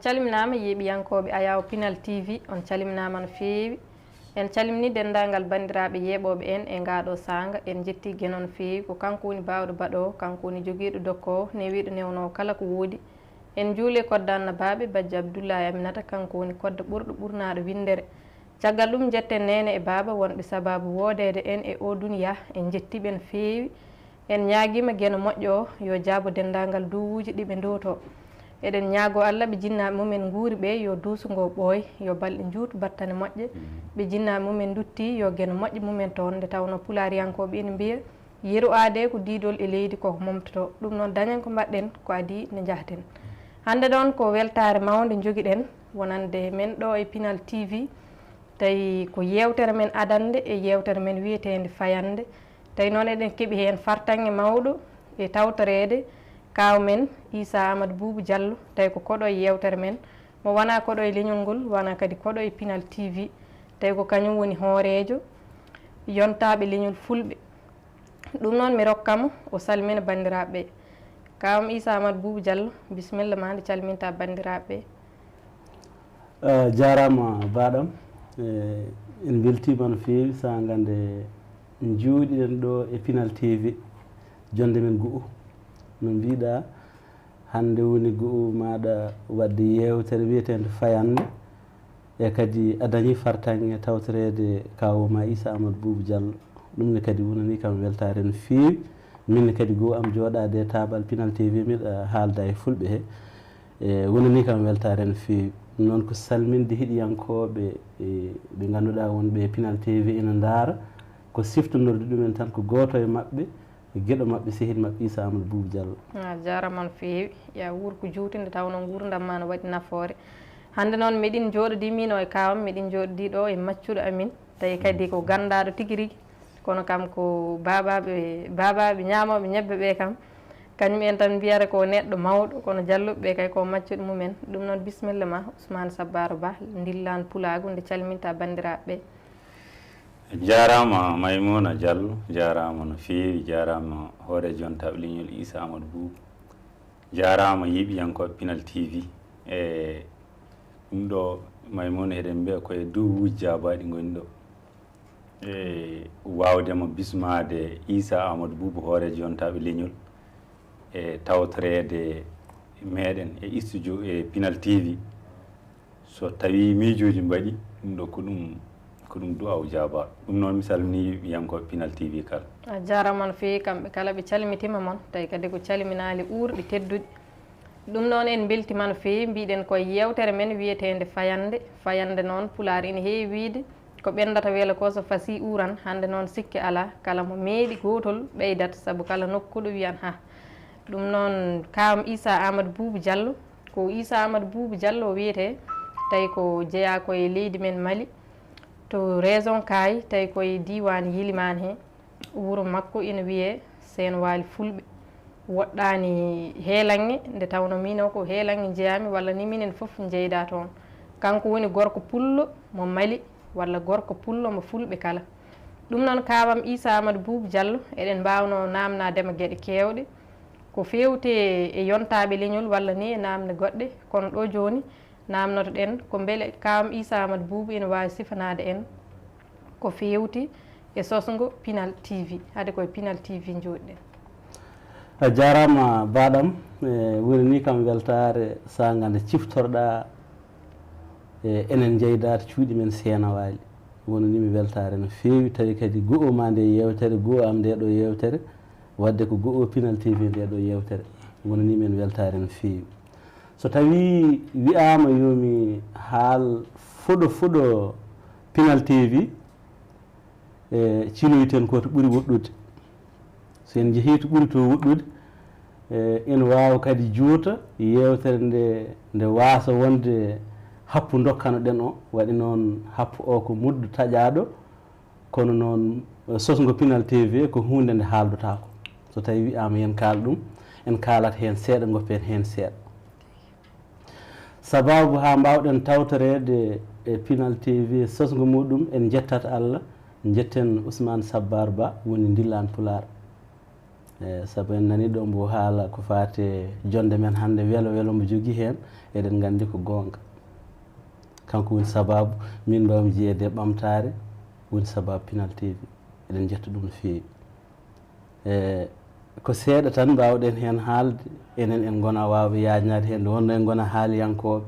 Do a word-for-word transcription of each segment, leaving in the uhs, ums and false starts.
Calminaama yeeɓiyankooɓe Ayaawo Pinal T V, on calminaama no feewi. En calmini denndaangal banndiraaɓe yeeɓooɓe en e ngaɗo saanga. En njetti Geno no feewi, ko kanko woni baawɗo baɗoowo, kanko woni jogiiɗo dokkoowo, newiiɗo newnoowo kala ko woodi. En njuuli e kodda annabaaɓe, bajjo Abdullahi Aminata, kanko woni kodda ɓurɗo ɓurnaaɗo winndere. Caggal ɗum njetten neene e baaba wonɓe sabaabu woodeede en e oo duniyaa, en njetti ɓe no feewi. En ñaagiima Geno moƴƴo o yo jaabo denndaangal duwuuji ɗi ɓe ndowtoo. Eɗen ñaagoo Alla ɓe jinnaaɓe mumen nguuri ɓe yo duuso ngoo ɓooy, yo balɗe njuut battane moƴƴe. Ɓe jinnaaɓe mumen ndutti yo Geno moƴƴo mumen toon, nde tawnoo pulaariyankooɓe ina mbiya, yeru aadee ko diidol e leydi koko momtotoo. Ɗum noon dañen ko mbaɗɗen ko adii nde njahten. Hannde noon ko weltaare mawnde njogiɗen wonande men ɗo e Pinal T V. Tawi ko yeewtere men adannde e yeewtere men wiyeteende Fayannde. Tawi noon eɗen keɓi heen fartaŋŋe mawɗo e tawtoreede kaaw men Issa Amadou Boubou Diallo, tawi ko koɗo e yeewtere men. Mo wonaa koɗo e leñol ngol, wonaa kadi koɗo e Pinal T V. Tawi ko kañum woni hooreejo yontaaɓe leñol Fulɓe. Ɗum noon mi rokka mo o salmina banndiraaɓe ɓe. Kaaw am Issa Amadou Boubou Diallo, bisimilla ma nde calminta banndiraaɓe ɓe. A jaaraama baaɗam. Eh, en mbeltiima no feewi saanga nde njooɗiɗen ɗo e Pinal T V, jonnde men gu'u. No mbiiɗaa, hannde woni gu'u maaɗa waɗde yeewtere wiyeteende Fayannde. E kadi a dañii fartaŋŋe tawtoreede kaaw ma Issa Amadou Boubou Diallo. Ɗum ne kadi wonanii kam weltaare no feewi. Min ne kadi gu'u am jooɗaade e taaɓal Pinal T V, miɗa haalda e Fulɓe he. E, wonanii kam weltaare no feewi. Ɗum noon ko salminde heɗiyankooɓe, e, ɓe ngannduɗaa wonɓe e Pinal T V ina ndaara, ko siftondirde ɗumen tan ko gooto e maɓɓe, e geɗo maɓɓe, sehil maɓɓe Issa Amadou Boubou Diallo. A jaaraama no feewi. Ya wuur ko juuti nde tawnoo nguurndam ma no waɗi nafoore. Hannde noon meɗin njooɗodii miin o e kaaw am, meɗin njooɗodii ɗo e maccuɗo amin, tawi kadi ko ganndaaɗo tigi rigi. Kono kam ko baabaaɓe, baabaaɓe ñaamooɓe ñebbe ɓe kam, kañum en tan mbiyata ko neɗɗo mawɗo, kono Dialloɓe ɓe kay ko maccuɗo mumen. Ɗum noon bisimilla ma Ousmane Sabbaro Ba, Ndillaan Pulaagu nde calminta banndiraaɓe ɓe. Jaaraama Maimouna Diallo, jaaraama no feewi, jaaraama hooreejo yontaaɓe leñol Issa Amadou Boubou, jaaraama yeeɓiyankooɓe Pinal T V. E ɗum ɗo Maimouna eɗen mbiya ko e duwuuji jaabaaɗi ngoni ɗo. E waawde mo bismaade Issa Amadou Boubou hooreejo yontaaɓe leñol e tawtoreede meɗen e studio e Pinal T V. So tawii miijooji mbaɗii, ɗum ɗo ko ɗum, ko ɗum du'aaw jaabaaɗo. Ɗum noon mi salminii yeeɓiyankooɓe Pinal T V kala. A jaaraama no feewi, kamɓe kala ɓe calmitiima mon, tawi kadi ko calminaali uurɗi tedduɗi. Ɗum noon en mbeltiima no feewi, mbiɗen ko e yeewtere men wiyeteende Fayannde. Fayannde noon pulaar ina heewi wiyde ko ɓenndata welo ko so fasii uuran, hannde noon sikke alaa, kala mo meeɗi gootol ɓeydat, sabu kala nokkuɗo wiyan ha. Ɗum noon kaaw am Issa Amadou Boubou Diallo, ko Issa Amadou Boubou Diallo o wiyetee, tawi ko jeyaa ko e leydi men Mali, to région Kaay, tawi ko e diiwaan Yilimaan he. Wuro makko ina wiyee Seen Waali Fulɓe. Woɗɗaani Heelaŋŋe, nde tawnoo miin o ko Heelaŋŋe njeyaa-mi, walla ni minen fof njeydaa toon. Kanko woni gorko pullo mo Mali, walla gorko pullo mo Fulɓe kala. Ɗum noon kaaw am Issa Amadou Boubou Diallo, eɗen mbaawnoo naamnaade mo geɗe keewɗe. Ko feewti e yontaaɓe leñol walla ni e naamne goɗɗe, kono ɗo jooni naamnoto-ɗen ko mbele kaaw am Issa Amadou Boubou ina waawi sifanaade en ko feewti e sosngo Pinal T V, hade ko e Pinal T V njooɗi-ɗen. A jaaraama baaɗam, e woni ni kam weltaare saanga nde ciftor-ɗaa e enen njeydata cuuɗi men Seen Waali. Woni ni mi weltaare no feewi, tawi kadi gu'u ma nde yeewtere, gu'u am nde ɗo yeewtere, waɗde ko gu'u Pinal T V nde ɗo yeewtere. Woni ni men weltaare no feewi. So tawii wiyaama yo mi haal fuɗo fuɗo Pinal T V, e cinoyten ko to ɓuri woɗɗude. So en njehii to ɓuri to woɗɗude, e ina waawa kadi juuta yeewtere nde, nde waasa wonde happu ndokkano-ɗen o, waɗi noon happu o ko muddo taƴaaɗo, kono noon, e, sosngo Pinal T V ko huunde nde haaldotaako. So tawii wiyaama yo en kaal ɗum, en kaalat heen seeɗa, ngoppen heen seeɗa. Sabaabu haa mbaaw-ɗen tawtoreede e Pinal T V sosngo muuɗum, en njettat Alla, njetten Ousmane Sabbar Ba woni Ndillaan Pulaar. E sabu en nani ɗo mbo haala ko faate jonde men hannde, welo welo mbo jogii heen, eɗen nganndi ko goonga. Kanko woni sababu min mbaawmi jeyeede e ɓamtaare, woni sababu Pinal T V. Eɗen njetta ɗum no feewi. E ko seeɗa tan mbaawɗen heen haalde, enen en ngona waawɓe yaajnaade heen, nde wonno en ngona haaliyankooɓe.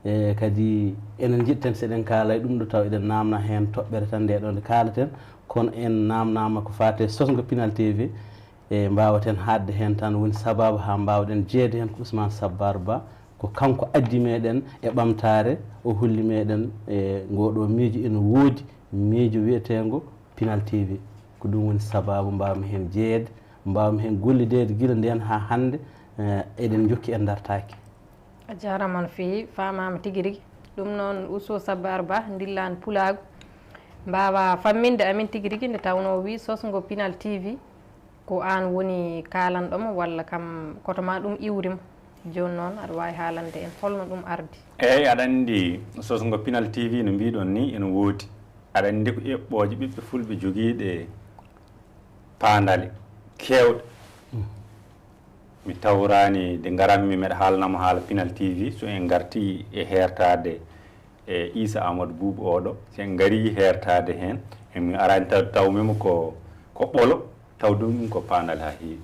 E kadi enen njiɗten so eɗen kaala e ɗum ɗo taw eɗen naamna heen toɓɓere tan nde ɗo nde kaalaten, kono en naamnaama ko faate sosngo Pinal T V. E mbaawaten haaɗde heen tan woni sababu haa mbaawɗen jeyeede heen ko Ousmane Sabbar Ba, ko kanko addi meɗen e ɓamtaare, o holli meɗen e ngoɗo miijo ina woodi, miijo wiyeteengo Pinal T V. Ko ɗum woni sababu mbaawmi heen jeyeede, mbaawmi heen gollideede gila ndeen haa hannde, eh, eɗen njokki en dartaaki. A jaaraama no feewi, faamaama tigi rigi. Ɗum noon Ousmane Sabbar Ba, ndillaan pulaagu, mbaawa famminde amin tigi rigi nde tawnoo o wii sosngo Pinal T V ko aan woni kaalanɗo mo walla kam koto ma ɗum iwri mo. Jooni noon aɗa waawi haalande en holno ɗum ardi? Eey, aɗa anndi sosngo Pinal T V no mbiiɗon nii ina woodi. Aɗa anndi ko eɓɓooje ɓiɓɓe fulɓe jogiiɗe paandale keewɗe. Mi tawraani nde ngaranmi meɗa haalana mo haala Pinal T V, so en ngartii e heertaade e Iisa Aamadu Buubu oɗo, so en ngarii heertaade heen, en mi araani taw tawmi mo ko ko ɓolo, tawde ɗum ko paandal haa heewi.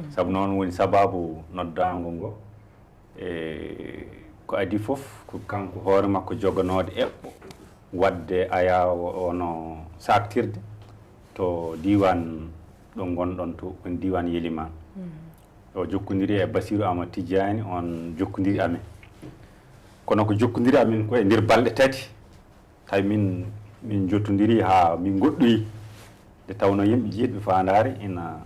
Sabu noon woni sabaabu noddaango ngo. E ko adii fof ko kanko hoore makko joganoode eɓɓo waɗde ayaawo ono saaktirde to diiwaan ɗo ngonɗon to woni diiwaan Yelimaan. O jokkondiri e Basiiru Aamadu Tijjaani, oon jokkondiri amen. Kono ko jokkondiri amen ko e nder balɗe tati. Tawi min min jottondirii haa min ngoɗɗoyii nde tawnoo yimɓe jiiɗɓe faandaare ina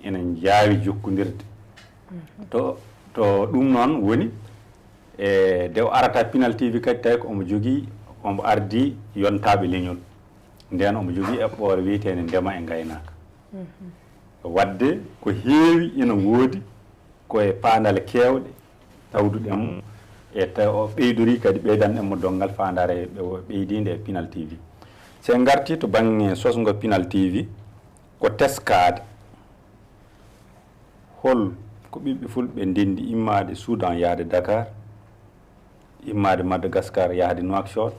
ina njaawi jokkondirde. To to ɗum noon woni e nde o arata Pinal T V kadi tawi ko omo jogii omo ardii yontaaɓe leñol. Ndeen omo jogii eɓɓoore wiyeteende ndema e ngaynaaka. Waɗde ko heewi ina woodi ko e paandale keewɗe tawduɗen mo e tawi o ɓeydorii kadi ɓeydanɗen mo donngal faandaare ɓeydiinde e Pinal T V. So en ngartii to bannge sosngo Pinal T V ko teskaade hol ko ɓiɓɓe fulɓe ndenndi immaade Soudan yahde Dakar, immaade Madagascar yahde Nouakchott,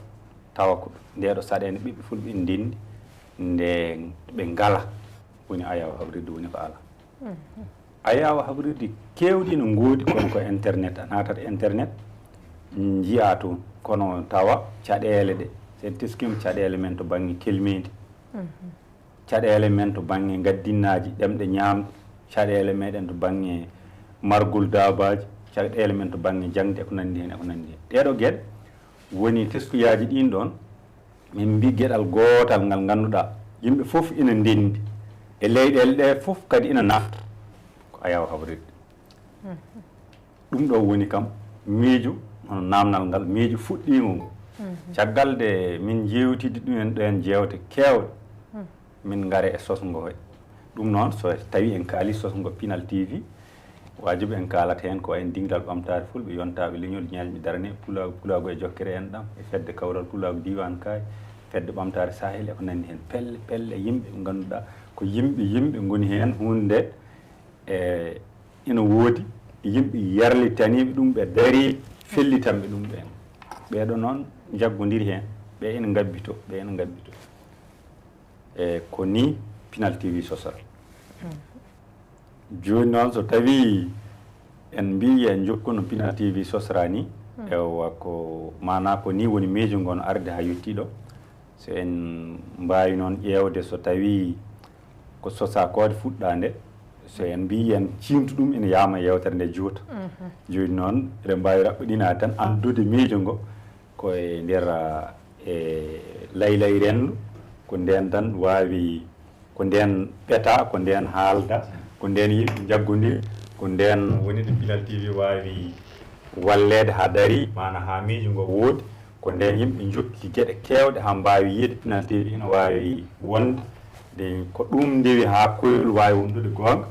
tawa ko ndeeɗo saɗeende ɓiɓɓe fulɓe ina ndenndi nde ɓe ngala woni ayaawo habrirde woni ko alaa. Ayaawo habrirde keewɗi no ngoodi kono ko internet, a naatat internet njiyaa toon kono tawa caɗeele ɗe, so en teskiima caɗeele men to bannge kelmeendi, caɗeele men to bannge ngaddinnaaji ɗemɗe ñaamɗe, caɗeele meɗen to bannge margol daabaaji, caɗeele men to bannge jaŋde e ko nanndi heen e ko nanndi heen. Ɗeeɗo geɗe woni teskuyaaji ɗiin ɗoon min mbi geɗal gootal ngal ngannduɗaa yimɓe fof ina ndenndi e leyɗeele ɗe fof kadi ina nafta ko ayaawo habrirde. Ɗum ɗo woni kam miijo hono naamnal ngal miijo fuɗɗiingo ngo. Caggal nde min njeewtidi ɗumen ɗeen jeewte keewɗe min ngare e sosngo he. Ɗum noon so tawii en kaalii sosngo Pinal T V, waajibi en kaalata heen ko wayi no Dingiral Ɓamtaare Fulɓe, Yontaaɓe Leñol, Ñalɗi Daraniiɓe, Pulaagu, Pulaagu e Jokkere Enɗam, e Fedde Kawral Pulaagu Diiwaan Kaay, Fedde Ɓamtaare Sahel e ko nanndi heen. Pelle pelle yimɓe ɓe ngannduɗaa ko yimɓe yimɓe ngoni heen huunde nde e ina woodi yimɓe yarlitaniiɓe ɗum ɓe darii fellitanɓe ɗum ɓeen. Ɓeeɗo noon njaggondiri heen, ɓee ina ngabbitoo, ɓee ina ngabbitoo. E ko nii Pinal T V sosora. Jooni noon so tawii en mbiyii en njokkuno Pinal T V sosora nii, ewa ko maanaa ko nii woni miijo ngo no arde haa yettii ɗo. So en mbaawi noon ƴeewde so tawii ko sosaa koode fuɗɗaande, so en mbiyii en ciimtu ɗum ina yahma yeewtere nde juuta. Jooni noon eɗen mbaawi raɓɓiɗinaade tan anndude miijo ngo ko e nder e laylay renndo, ko ndeen tan waawi, ko ndeen ɓetaa, ko ndeen haalda, ko ndeen yimɓe njaggondiri, ko ndeen woni ɗo Pinal T V waawi walleede haa darii, maanaa haa miijo ngo woodi, ko ndeen yimɓe njokki geɗe keewɗe haa mbaawi yiyde Pinal T V ina waawi wonde, de ko ɗum ndewi haa koyɗol waawi wondude goonga.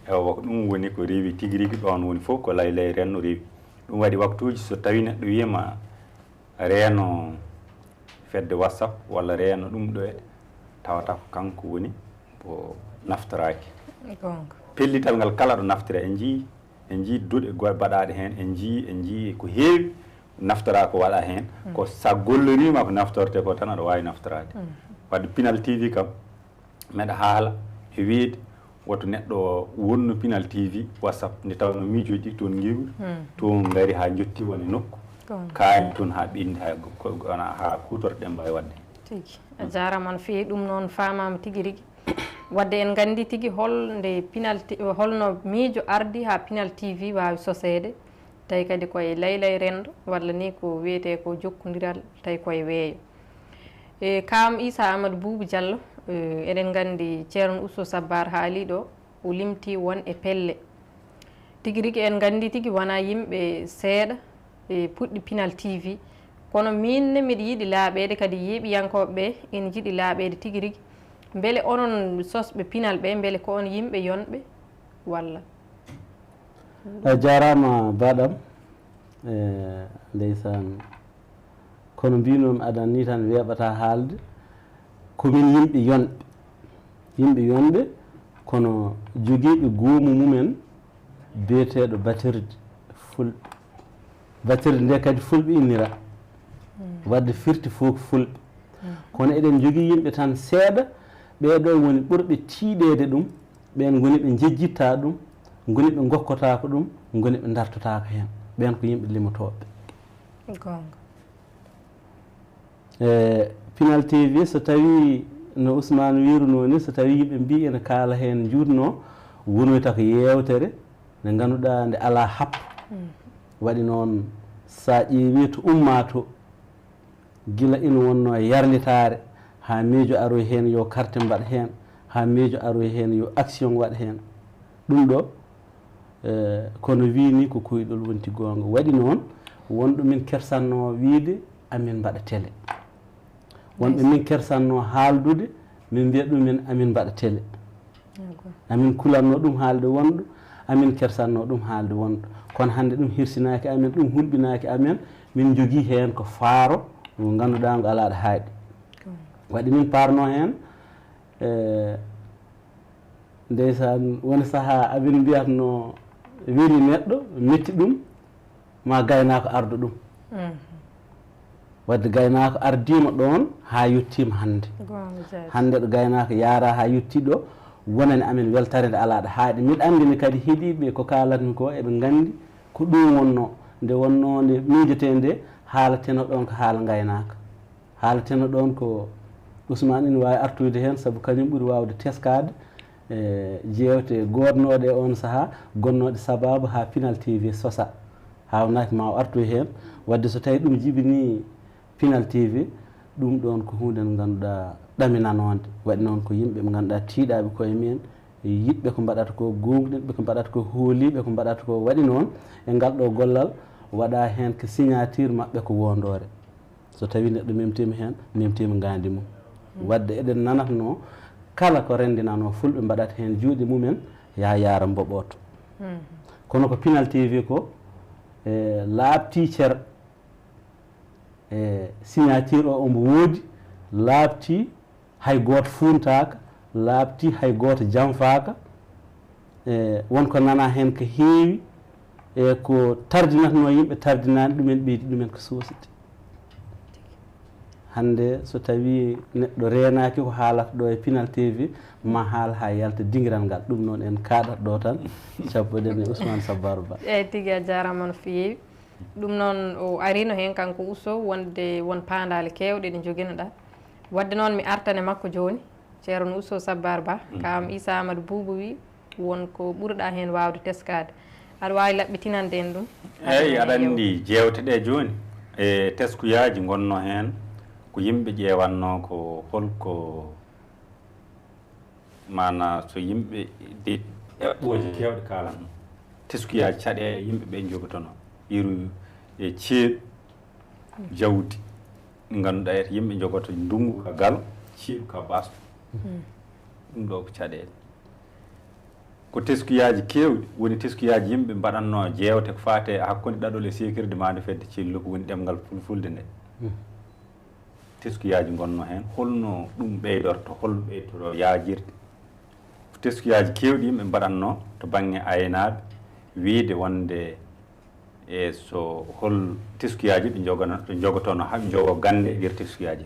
Ewa ko ɗum woni ko rewi tigi rigi, ɗoon woni fof ko laylay renndo rewi. Ɗum waɗi waktuuji so tawii neɗɗo wiyiima reeno fedde WhatsApp walla reeno ɗum ɗo e tawata ko kanko woni ko naftoraaki. Goonga. Pellital ngal kala ɗo naftira, en njii en njii duɗe go- baɗaaɗe heen, en njii en njii ko heewi naftoraa ko waɗa heen. Ko so a golloriima ko naftorte ko tan aɗa waawi naftoraade. Wadde Pinal T V kam meɗa haala e wiyde woto neɗɗo wonno Pinal T V WhatsApp nde tawnoo miijooji ɗi toon ngiwri, toon ngari haa njotti won e nokku. Kaani toon haa ɓenndi haa kuutorɗe ɗen mbaawi waɗde heen. Tigi a jaaraama no feewi, ɗum noon faamaama tigi rigi. Wadde en nganndi tigi hol nde Pinal T- holno miijo ardi haa Pinal T V waawi soseede, tawi kadi koye laylay renndo walla ni ko wiyetee ko jokkondiral tawi koye weeyo. E kam Issa Amadou Boubou Diallo, eɗen nganndi Ceerno Ousseyn Sabbar haali ɗo, o limti won e pelle. Tigi rigi en nganndi tigi wonaa yimɓe seeɗa e puɗɗi Pinal T V, kono miin ne miɗa yiɗi laaɓeede kadi yeeɓiyankooɓe ɓe ina njiɗi laaɓeede tigi rigi, mbele onon sosɓe Pinal ɓe mbele ko on yimɓe yonɓe walla? A jaaraama baɗam. E ndeysaan, kono mbinomi adan ni tan weeɓata haalde. Komin yimɓe yonɓe, yimɓe yonɓe kono jogiiɓe goomu mumen biyeteeɗo batirde fulɓe. Batirde nde kadi fulɓe innira, wadde firti fof ko fulɓe. Kono eɗen jogii yimɓe tan seeɗa, ɓee ɗo woni ɓurɓe tiiɗeede ɗum, ɓeen ngoni ɓe njejjittaa ɗum, ngoni ɓe ngokkotaako ɗum, ngoni ɓe ndartotaako heen. Ɓeen ko yimɓe limotooɓe. Goonga. E Pinal T V, so tawii no Ousmane wiirunoo ni, so tawii yimɓe mbii ene kaala heen njuutnoo, wonoyta ko yeewtere nde ngannduɗaa nde alaa happo. Waɗi noon, so a ƴeewii to ummaa to, gila ina wonnoo yarlitaare, haa miijo aroy heen yo karte mbaɗ heen, haa miijo aroy heen yo action waɗ heen. Ɗum ɗo, e, kono wii ni ko koyɗol wonti goonga. Waɗi noon, won ɗo min kersannoo wiide amin mbaɗa télé. Won ɓe min kersannoo haaldude, min mbiya ɗumen amin mbaɗa télé. Amin kulannoo ɗum haalde wonɗo, amin kersannoo ɗum haalde wonɗo. Kono hannde ɗum hirsinaaki amen, ɗum hulɓinaaki amen, min njogii heen ko faaro, ngo ngannduɗaa ngo alaa ɗo haaɗi. Waɗi min paarnoo heen, e, ndeysaan, won sahaa amin mbiyatno weli neɗɗo, metti ɗum, ma gaynaako ardo ɗum. Wadde gaynaako ardiima ɗoon haa yettiima hannde. Hannde ɗo gaynaako yaara haa yetti ɗo, wonani amen weltaare nde alaa ɗo haaɗi. Miɗo anndi ne kadi heɗiiɓe ko kaalatmi ko eɓe nganndi ko ɗum wonnoo, nde wonnoo nde miijotee nde, haalateno ɗoon ko haala ngaynaaka. Haalateno ɗoon ko Ousmane ina waawi artoyde heen, sabu kañum ɓuri waawde teskaade e jeewte goodnooɗe e oon sahaa, gonnooɗe sabaabu haa Pinal T V sosa. Haawnaaki ma o artoy heen. Wadde so tawii ɗum jibinii Pinal T V, ɗum ɗoon ko huunde nde ngannduɗaa ɗaminanoonde. Waɗi noon ko yimɓe ɓe ngannduɗaa tiiɗaaɓe koye mumen, yiɗɓe ko mbaɗata ko, goongɗinɓe ko mbaɗata ko, hooliiɓe ko mbaɗata ko. Waɗi noon e ngal ɗo gollal waɗaa heen ko signature maɓɓe ko woondoore. So tawii neɗɗo memtiima heen, memtiima ngaandi mum. Wadde eɗen nanatnoo kala ko renndinanoo fulɓe mbaɗata heen juuɗe mumen, yaa yaara mboɓooto. Kono ko Pinal T V ko, e, laaɓtii cer, e, signature o omo woodi, laaɓtii, hay gooto fuuntaaka, laaɓtii, hay gooto janfaaka. E, won ko nanaa heen ko heewi, e, ko tardinatnoo yimɓe, tardinaani ɗumen, ɓeydi ɗumen ko soosde. Hannde so tawii neɗɗo reenaaki ko haalata ɗo e Pinal T V, ma haal haa yalta dingiral ngal. Ɗum noon en kaaɗat ɗo tan, cabboɗen e Ousmane Sabbar Ba. Eeyi, tigi a jaaraama no feewi. Ɗum noon o ariino heen kanko Ousseyn wonde won paandaale keewɗe ɗe njoginoɗaa. Wadde noon mi artan e makko jooni, Ceerno Ousseyn Sabbar Ba, kam Issa Amadou Boubou wii, won ko ɓurɗaa heen waawde teskaade. Aɗa waawi laɓɓitinande en ɗum? Eeyi, aɗa anndi jeewte ɗe jooni e teskuyaaji ngonnoo heen, ko yimɓe ƴeewatnoo ko holko, maanaa so yimɓe de eɓɓooje keewɗe kaalatnoo, teskuyaaji caɗeele yimɓe ɓe njogotonoo, yeru e ceeɗu jawdi, ɗi ngannduɗaa yimɓe njogoto ndunngu ka galo, ceeɗu ka baasɗo. Ɗum ɗo ko caɗeele. Ko teskuyaaji keewɗi, woni teskuyaaji yimɓe mbaɗatnoo jeewte ko faati e hakkunde ɗaɗol e seekirde maande fedde celluka, woni ɗemngal fulfulde nde. Teskuyaaji ngonnoo heen, holno ɗum ɓeydorto, hol ɓeydorto yaajirde? Teskuyaaji keewɗi yimɓe mbaɗatno to bannge aynaaɓe, wiyde wonde e so hol teskuyaaji ɓe njogano, ɓe njogotono, haa ɓe njogo gannde e nder teskuyaaji.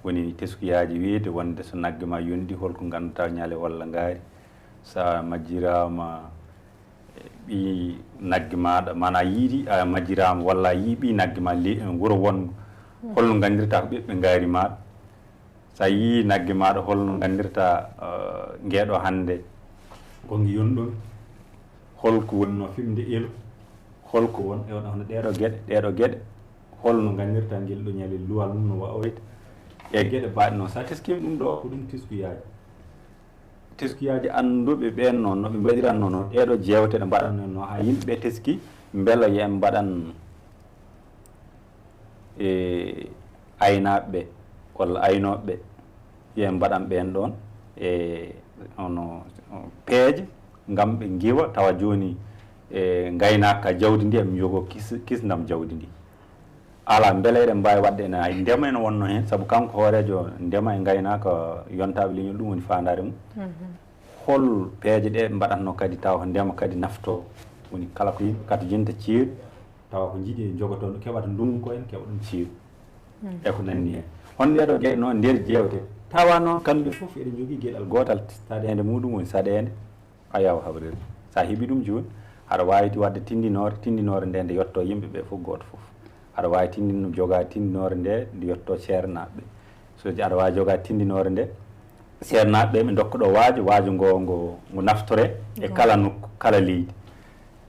Woni teskuyaaji wiyde wonde so nagge ma yonndi, hol ko ngannduɗaa ñaale walla ngaari, so a majjiraama, e ɓii nagge maaɗa, maanaa yiiɗi a majjiraama walla a yii ɓii nagge ma le-, wuro wonngo, holno nganndirtaa ko ɓiɓɓe ngaari maaɗa? So a yii nagge maaɗa, holno nganndirtaa, eh, ngeeɗo hannde ko nge yonɗon? Holko wonnoo fimde elo? Holko won e hono ɗeeɗo geɗe, ɗeeɗo geɗe? Holno nganndirtaa ngel ɗo ñaale luwal mum no waawrete? E geɗe baaɗe noon. So a teskiima ɗum ɗo, ko ɗum teskuyaaji. Teskuyaaji annduɓe ɓeen noon, no ɓe mbaɗiranno noon, ɗeeɗo jeewte ɗe mbaɗanno noon, haa yimɓe teski, mbela yo en mbaɗan e aynaaɓe ɓe walla aynooɓe ɓe, yo en mbaɗan ɓeen ɗoon e hono peeje ngam ɓe ngiwa tawa jooni e ngaynaaka ka jawdi ndi, eɓe njogoo kis-, kisndam jawdi ndi. Alaa, mbela eɗen mbaawi waɗde ene, hay ndema ene wonnoo heen, sabu kanko hooreejo ndema e ngaynaaka, yontaaɓe leñol, ɗum woni faandaare mum. Mhm. Hol peeje ɗe mbaɗatnoo kadi tawa ko ndema kadi naftoo? Woni kala ko yimɓe katojinta ceeɗu, tawa ko njiɗi e njogotoo, keɓata ndunngu ko en, keɓa ɗum ceeɗu. Mm. E ko nanndi heen. Hono ɗeeɗoo geɗe noon nder jeewte, tawa noon kamɓe fof eɗen njogii geɗal gootal, saɗeende muɗum woni saɗeende. Ayaw hawrere. So a heɓii ɗum jooni, aɗa waawi waɗde tinndinoore, tinndinoore nde nde yottoo yimɓe ɓe fof gooto fof. Aɗa waawi tinndino-, jogaa tinndinoore nde, nde yottoo ceernaaɓe ɓe. So aɗa waawi jogaa tinndinoore nde, ceernaaɓe ɓe ɓe ndokka ɗo waajo, waajo ngo, ngo, ngo naftoree e kala nokku, kala leydi.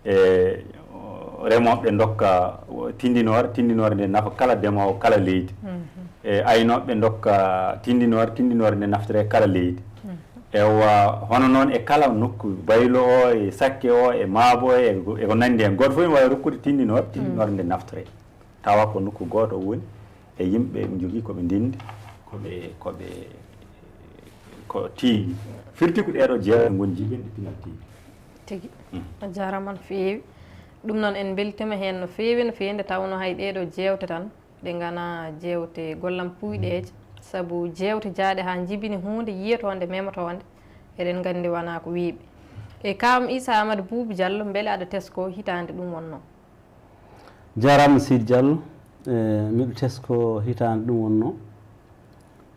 E, o, remooɓe ɓe ndokka, o, tinndinoore, tinndinoore nde nafa kala demoowo, kala leydi. Mhm. E, aynooɓe ɓe ndokka tinndinoore, tinndinoore nde naftoree kala leydi. Mhm. Ewa, hono noon e kala nokku, Baylo o, e Sakke o, e Maabo o, e ko, e ko nanndi heen. Gooto fof ene waawi rokkude tinndinoore, tinndinoore nde naftoree. Tawa ko nokku gooto o woni, e yimɓe ɓe njogii ko ɓe ndenndi, ko ɓe, ko ɓe, ko tiiɗi. Firti ko ɗeeɗoo jeewte ngoni jibinɗe Pinal T V. Tigi. Mm. A jaaraama no feewi. Ɗum noon en mbeltiima heen no feewi, no feewi, nde tawnoo hay ɗeeɗoo jeewte tan, ɗe nganaa jeewte gollam puuyɗeeje, sabu jeewte jaaɗe haa njibini huunde yiyotoonde, memotoonde, eɗen nganndi wonaa ko weeɓi. E Kaam Issa Amadou Boubou Diallo, mbele aɗa teskoo hitaande ɗum wonnoo? Jaaraama Seydi Diallo, e, miɗo teskoo hitaande ɗum wonnoo.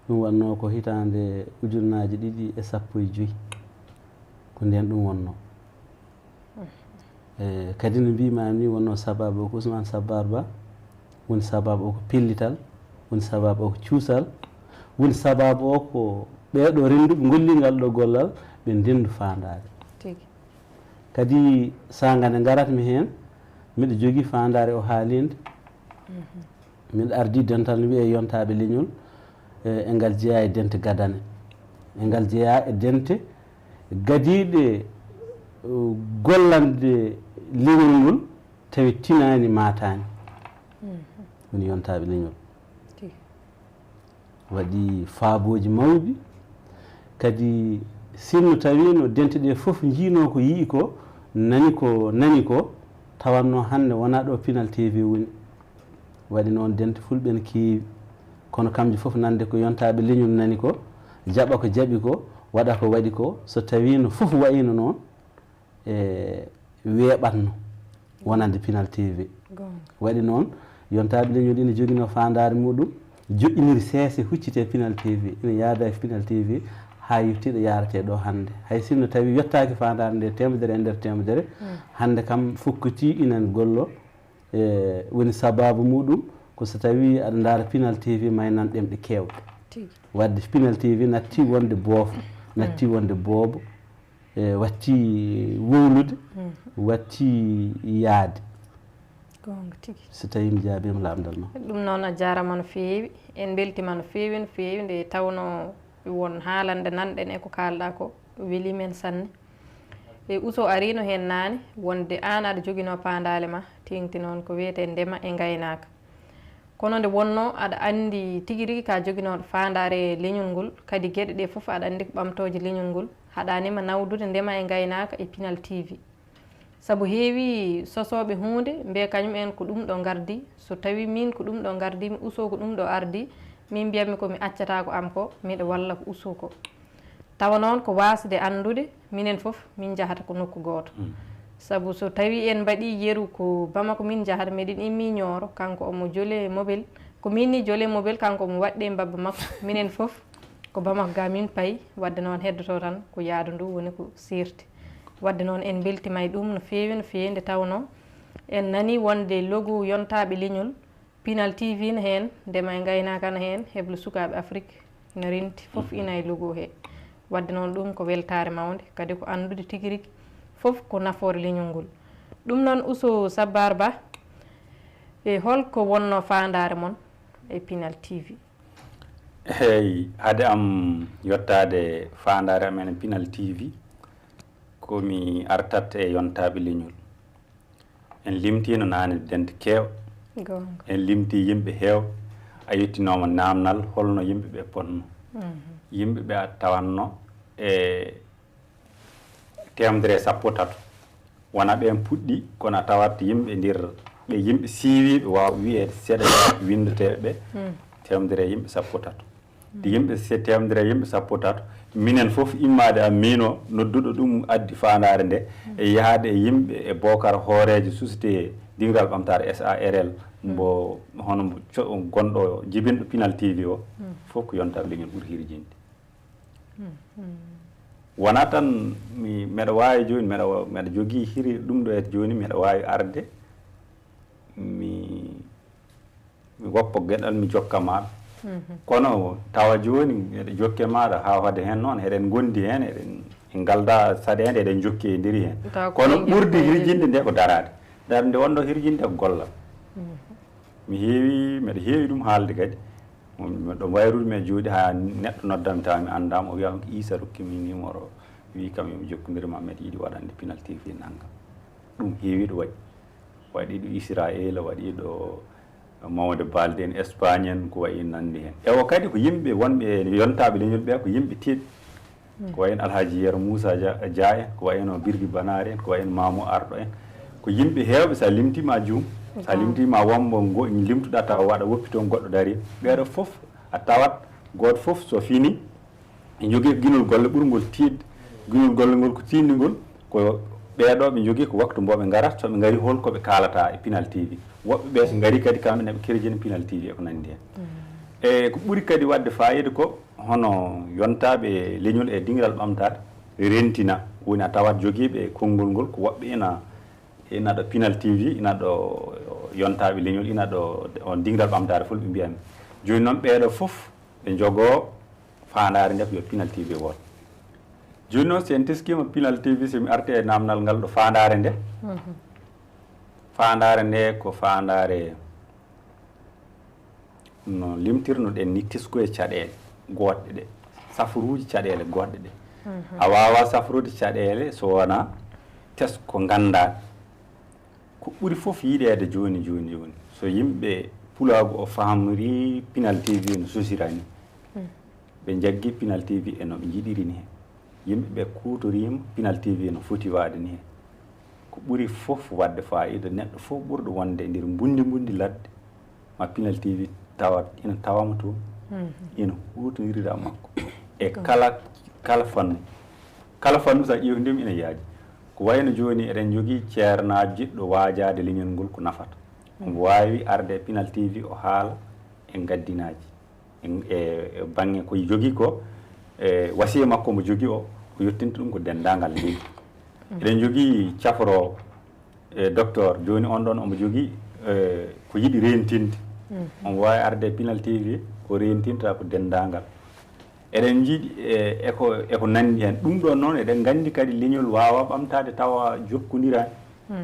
Ɗum wonnoo ko hitaande ujunnaaji ɗiɗi e sappo e joy. Ko ndeen ɗum wonnoo. E, kadi no mbiimaami ni, wonnoo sabaabu o ko Ousmane Sabbar Ba, woni sabaabu o ko pellital, woni sabaabu o ko cuusal, woni sabaabu o ko ɓeeɗo rennduɓe ngollii ngal ɗo gollal, ɓe ndenndu faandaare. Tigi. Kadi saanga nde ngaratmi heen, miɗo jogii faandaare o haalinde. Mhm. Miɗo ardii dental no wiyee yontaaɓe leñol, e, e ngal jeyaa e dente gadane. E ngal jeyaa e dente gadiiɗe, e, gollande leñol ngol, tawi tinaani, maataani. Mhm. Woni yontaaɓe leñol. Tigi. Waɗi faabooji mawɗi. Kadi sinno tawiino dente ɗe fof njiinoo ko, yi'i ko, nani ko, nani ko, tawatnoo hannde wonaa ɗo Pinal T V woni. Waɗi noon dente fulɓe ne keewi. Kono kamɓe fof nande ko yontaaɓe leñol nani ko, jaɓa ko jaɓi ko, waɗa ko waɗi ko, so tawiino fof wayiino noon, e weeɓatno wonande Pinal T V. Goonga. Waɗi noon, yontaaɓe leñol ina njoginoo faandaare muɗum, joƴƴiniri seese huccitee Pinal T V, ina yaada e Pinal T V haa yettii ɗo yaaretee ɗo hannde. Hay sinno tawi yottaaki faandaare nde teemedere e nder teemedere, mm, hannde kam fokkotii ina gollo, e woni sabaabu muɗum ko so tawi aɗa ndaara Pinal T V ma e nan ɗemɗe keewɗe. Tigi. Waɗde Pinal T V natti wonde boofo, natti, mm, wonde boobo, e watti wowlude, mhm, watti yaade. Goonga tigi. So tawii mi jaabiima lamndal ma. Ɗum noon a jaaraama no feewi, en mbeltiima no feewi, no feewi, nde tawnoo won haalande nanɗen e ko kaalɗaa ko, welii men sanne. E Ousso ariino heen naane, wonde aan aɗa joginoo paandaale ma, teeŋti noon ko wiyetee ndema e ngaynaaka. Kono nde wonnoo aɗa anndi tigi rigi ka joginooɗo faandaare leñol ngol, kadi geɗe ɗe fof aɗa anndi ko ɓamtooje leñol ngol, haɗaani ma nawdude ndema e ngaynaaka e Pinal T V. Sabu heewi sosooɓe huunde, mbiya kañum en ko ɗum ɗo ngardi, so tawii miin ko ɗum ɗo ngardi mi, Ousso ko ɗum ɗo ardi, miin mbiyatmi ko mi accataa ko am ko, miɗo walla ko Ousso ko. Tawa noon ko waasde anndude, minen fof min njahata ko nokku gooto. Sabu so tawii en mbaɗii yeru ko Bamako min njahata, meɗen immii Ñooro, kanko omo jole mobel, ko min ni jole mobel, kanko omo waɗde mbabba makko, minen fof ko Bamako ga min payi, waɗde noon heddoto tan ko yaadu ndu woni ko sirti. Waɗde noon en mbeltiima e ɗum no feewi, no feewi, nde tawnoo en nanii wonde logo yontaaɓe leñol, Pinal T V ne heen, ndema e ngaynaaka ne heen, heblo sukaaɓe Afrik ne renti, fof ina e logo he. Waɗde noon ɗum ko weltaare mawnde, kadi ko anndude tigi rigi fof ko nafoore leñol ngol. Ɗum noon Uso Sabbar Ba, e holko wonno faandaare mon e Pinal T V? Eey, hade am yottaade faandaare amen e Pinal T V, ko mi artat e yontaaɓe leñol. En limtiino naane dente keew. Goonga. En limtii yimɓe heew. A yettinooma naamnal holno yimɓe ɓe potno. Yimɓe ɓe a tawanno e teemedere e sappo tato. Wona ɓeen puɗɗi, kono a tawat yimɓe nder ɓe yimɓe siiwiiɓe, waaw wiyeede seeɗa winndeteeɓe ɓe, teemedere e yimɓe sappo tato. Yimɓe se teemedere e yimɓe sappo tato. Minen fof immaade am miino nodduɗo ɗum addi faandaare nde e yahde e yimɓe e bookar hooreejo société dingiral ɓamtaare S A R L mbo hono mbo co- gonɗo jibinɗo Pinal T V o. Fof ko yontaaɓe leñol ɓuri hirjinde. Wona tan mi meɗa waawi jooni meɗa wa- meɗa jogii hiri ɗum ɗo e jooni meɗa waawi arde mi mi woppa geɗal mi jokka maɗa. Kono tawa joni eɗen jokke maɗa ha fade hen noon eɗen gondi hen eɗen en galda saɗede eɗen jokki e ndiri hen. Kono ɓurdi hirjinde nde ko darade. Darde nde wonno hirjinde ko gollal. Mi heewi meɗa heewi ɗum haalde kadi. Ɗo wayrude mi e jooɗi ha neɗɗo noddam tawa mi andama o wiyama ko Issa rokkimi numéro wi kam yomi jokkodir ma meɗa yiɗi waɗande Pinal T V nangam. Ɗum heewi ɗo waɗi. Waɗi ɗo Israel, waɗi ɗo Mawde Balde en Espagne en, ko wayi nandi hen. Ewo kadi ko yimɓe wonɓe e yontaɓe leñol ɓe ko yimɓe tiiɗ. Ko wayi no Alhaji Yero Moussa Dia en, ko wayi no Birgi Banaare en, ko wayi no Mamu Arɗo en. Ko yimɓe heewɓe sa limtima a juum, sa limtima wonmo limtuɗa tawa waɗa woppi toon goɗɗo dari. Ɓeeɗo fof a tawat gooto fof so fini ɓe njogii ko ginol golle ɓurngol tiiɗde. Ginol golle ngol ko tiiɗnde ngol ko ɓeeɗo ɓe njogii ko waktu mbo ɓe ngarata, so ɓe ngarii hol ko ɓe kaalata e Pinal T V. Woɓɓe ɓee so ngarii kadi kamɓe ne ɓe kerjini Pinal T V e ko nanndi heen. E ko ɓuri kadi waɗde faayiida ko hono yontaaɓe leñol e dingiral ɓamtaare rentina, woni a tawat jogiiɓe konngol ngol ko woɓɓe ina ina ɗo Pinal T V, ina ɗo yontaaɓe leñol, ina ɗo on dingiral ɓamtaare fof ɓe mbiyan. Jooni noon ɓeeɗo fof ɓe njogoo faandaare nde ko yo Pinal T V wooto. Jooni noon so en teskiima Pinal T V so mi arti e naamnal ngal ɗo faandaare nde. Faandaare nde ko faandaare no limtirno ɗen ni tesko e caɗeele goɗɗe ɗe, safaruuji caɗeele goɗɗe ɗe. A waawaa safarude caɗeele so wonaa tesko nganndaa. Ko ɓuri fof yiɗeede jooni jooni jooni so yimɓe pulaagu o famri Pinal T V no sosira ni. Ɓe njaggi Pinal T V e no ɓe njiɗiri ni heen. Yimɓe ɓe kuutoriima Pinal T V no foti waade ni heen. Ko ɓuri fof waɗde faayiida neɗɗo fof ɓurɗo wonde e nder mbunndi mbunndi ladde ma Pinal T V tawat ina tawama toon ina huutondirira makko e kala kala fannu. Kala fannu so a ƴeewndima ina yaaji. Ko wayno jooni eɗen njogii ceernaajo jiɗɗo waajaade leñol ngol ko nafata. Omo waawi arde e Pinal T V o haala e ngaddinaaji e e bannge ko jogii ko e wasiya makko mo jogii o o yettinta ɗum ko denndaangal leydi. Eɗen njogii cafroowo e docteur jooni on ɗon omo jogii e ko yiɗi reentinde. Omo waawi arde e Pinal T V o reentinta ko denndaangal. Eɗen njiɗi e eko eko nanndi heen ɗum ɗon noon eɗen nganndi kadi leñol waawaa ɓamtaade tawa jokkondiraani.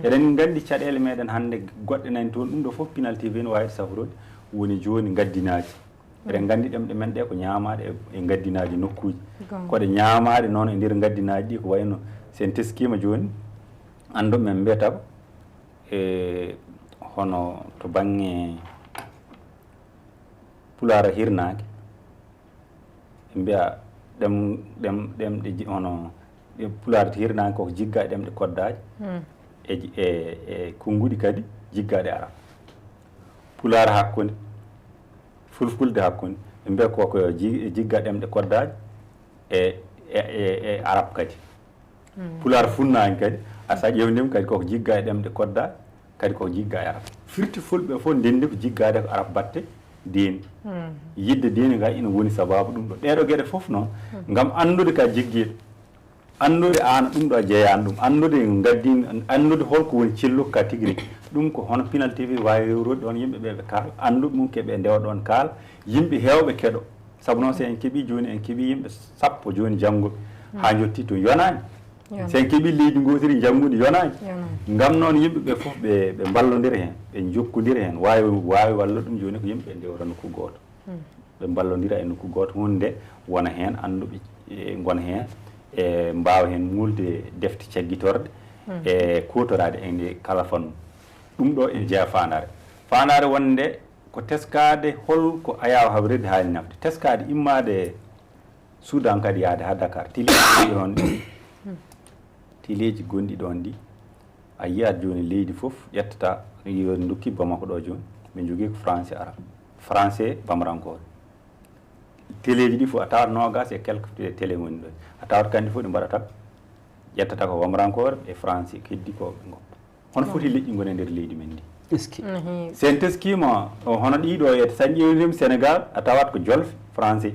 Eɗen nganndi caɗeele meɗen hannde goɗɗe nani toon ɗum ɗo fof Pinal T V no waawi safrode woni jooni ngaddinaaji. Eɗen nganndi ɗemɗe men ɗe ko ñaamaaɗe e ngaddinaaji nokkuuji. Ko ɗe ñaamaaɗe noon e nder ngaddinaaji ɗi ko wayno so en teskiima jooni anndu men mbiyata ko e hono to bannge Pulaar hirnaange. Ɓe mbiya ɗem ɗem ɗemɗe hono pulaar hirnaange koko jigga e ɗemɗe koddaaje e e e konnguɗi kadi jiggaaɗe arab. Pulaar hakkunde, fulfulde hakkunde ɓe mbiya koko jigga ɗemɗe koddaaje e e, e, e arab kadi. Pulaar funnaani kadi, a so a ƴeewndima kadi koko jigga e ɗemɗe kodda, kadi koko jigga e arab. Firti fulɓe fof ndenndi ko jiggaade ko arab batte diine. Yidde diine ka ina woni sababu ɗum ɗo. Ɗeeɗo geɗe fof noon, ngam anndude ka jiggiiɗo, anndude aan ɗum ɗo a jeyaani ɗum, anndude ngaddi, anndude holko woni celluka ka tigi rigi. Ɗum ko hono Pinal T V waawi rewrude ɗoon yimɓe ɓe ɓe kaal, annduɓe mum ke ɓe ndewa ɗoon kaal, yimɓe heewɓe keɗo. Sabu noon so en keɓii jooni, en keɓii yimɓe sappo jooni jannguɓe haa njotti to yonaani. Yonaani. So en keɓii leydi ngootiri njanngude yonaani. Yonaani. Ngam noon yimɓe ɓe fof ɓe, ɓe mballondira heen, ɓe njokkondira heen. Waawi, waawi walla ɗum jooni ko yimɓe ɓe ndewra nokku gooto. Ɓe mballondira e nokku gooto, huunde nde wona heen annduɓe, e, ngona heen, e mbaawa heen muulde defte caggitorɗe, e kuutoraade e nde kala fannu. Ɗum ɗo ene jeyaa faandaare. Faandaare wonde ko teskaade hol ko Ayaawo Habrirde haani nafde. Teskaade immaade Suudan kadi yahde haa Dakar. Teleeji gonɗi ɗoon ɗi, teleeji gonɗi ɗoon ɗi, a yiyat jooni leydi fof ƴettata, yo en ndokki Bamako ɗo jooni, ɓe njogii ko français ara. Français bamrankoore. Teleeji ɗi fof a tawat noogaas e quelque télé ngoni ɗoon. A tawat kandi fof ɗi mbaɗata, ƴettata ko bamrankoore e français, keddi ko ɓe ngoppa. Hono foti leƴƴi ngoni e nder leydi men ndi? Eski. No heewi. So en teskiima, o, hono ɗii ɗo, e, so a ƴeewii Sénégal, a tawat ko jolfe, français.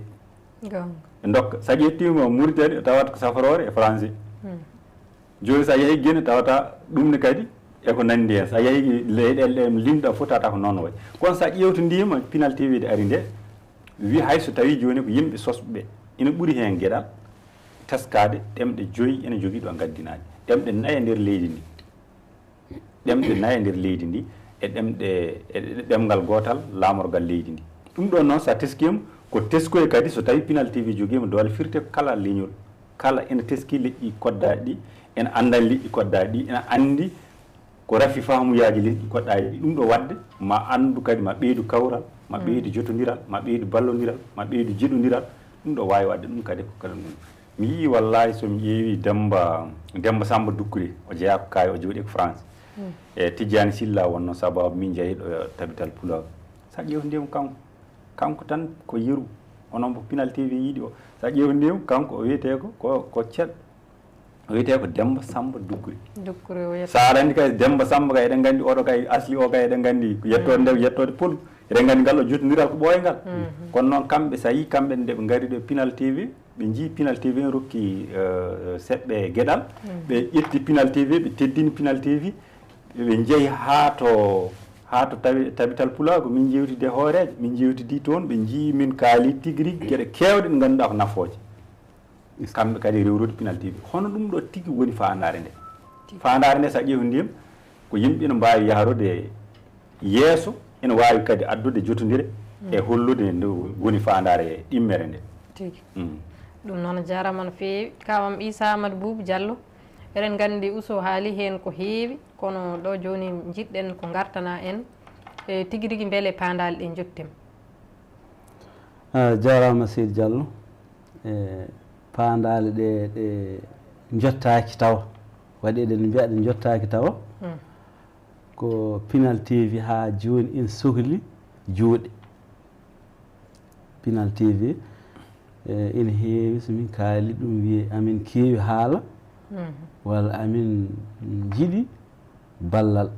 Goonga. Ɓe ndokka. So a ƴettiima Mauritanie, a tawat ko safroore e français. Jooni so a yahii Guinée, tawata ɗum ne kadi e ko nanndi heen. So a yahii leyɗeele ɗe limɗa fof, tawata ko noon wayi. Kono so a ƴeewtondiima, Pinal T V nde ari nde, wi hay so tawii jooni ko yimɓe sosɓe ɓe, ina ɓuri heen geɗal, teskaade ɗemɗe joyi ene jogii ɗo ngaddinaaɗe. Ɗemɗe nayi e nder leydi ndi. Ɗemɗe nayi e nder leydi ndi, e ɗemɗe, e ɗemngal gootal laamorgal leydi ndi. Ɗum ɗoon noon, so a teskiima, ko teskoy kadi so tawii Pinal T V jogiima doole firti ko kala leñol, kala ene teskii leƴƴi koddaaɗi ɗi, ene annda leƴƴi koddaaɗi ɗi, ene anndi ko rafi faamuyaaji leƴƴi koddaaɗi ɗi. Ɗum ɗo waɗde, ma anndu kadi, ma ɓeydu kawral, ma ɓeydu jotondiral, ma ɓeydu ballondiral, ma ɓeydu jiɗondiral. Ɗum ɗo waawi waɗde ɗum kadi ko kala ɗum. Mi yii wallaahi, so mi ƴeewi Demmba, Demmba Sammba Dukkure, o jeyaa ko kaari, o jooɗii ko France. E Tijjaani Silla wonnoo sababu min njeyi ɗo Tabital Pulaagu. So a ƴeewtondiima kanko, kanko tan ko yeru, onon mbo Pinal T V yiɗi o. So a ƴeewtondiima kanko, o wiyetee ko, ko, ko ceɗɗo. O wiyetee ko Demmba Sammba Dukkure. Dukkure o yetto. So aɗa anndi kay Demmba Sammba kay, eɗen nganndi oɗo kay, asli o kay, eɗen nganndi ko yettoode nde, yettoode Pol. Eɗen nganndi ngal ɗo jottondiral ko ɓooyngal. Kono noon kamɓe, so a yii kamɓe nde ɓe ngari ɗo Pinal T V, ɓe njii Pinal T V ne rokki, eh, seɓɓe geɗal. Ɓe ƴetti Pinal T V, ɓe teddini Pinal T V, ɓe njehi haa to, haa to tawi, Tabital Pulaagu, min njeewtidi e hooreejo, min njeewtidi toon, ɓe njii min kaali tigi rigi geɗe keewɗe ɗe ngannduɗaa ko nafooje. Kamɓe kadi rewrude Pinal T V. Hono ɗum ɗo tigi woni faandaare nde? Tigi. Faandaare nde, so a ƴeewtondiima, ko yimɓe ina mbaawi yahrude yeeso, ina waawi kadi addude jotondire e hollude nde woni faandaare ɗimmere nde. Tigi. Mm. Ɗum noon, a jaaraama no feewi. Kaw am Issa Amadou Boubou Diallo, eɗen nganndi Ousso haali heen ko heewi, kono ɗo jooni njiɗɗen ko ngartana en e tigi rigi mbele paandaale ɗe njottiima. A jaaraama Seydi Diallo. E paandaale ɗe, ɗe njottaaki tawa, waɗi eɗen mbiya ɗe njottaaki tawa. Ko Pinal T V haa jooni ina sokli juuɗe. Pinal T V, e, ina heewi, so min kaali ɗum, wiye amin keewi haala, walla amin njiɗi ballal.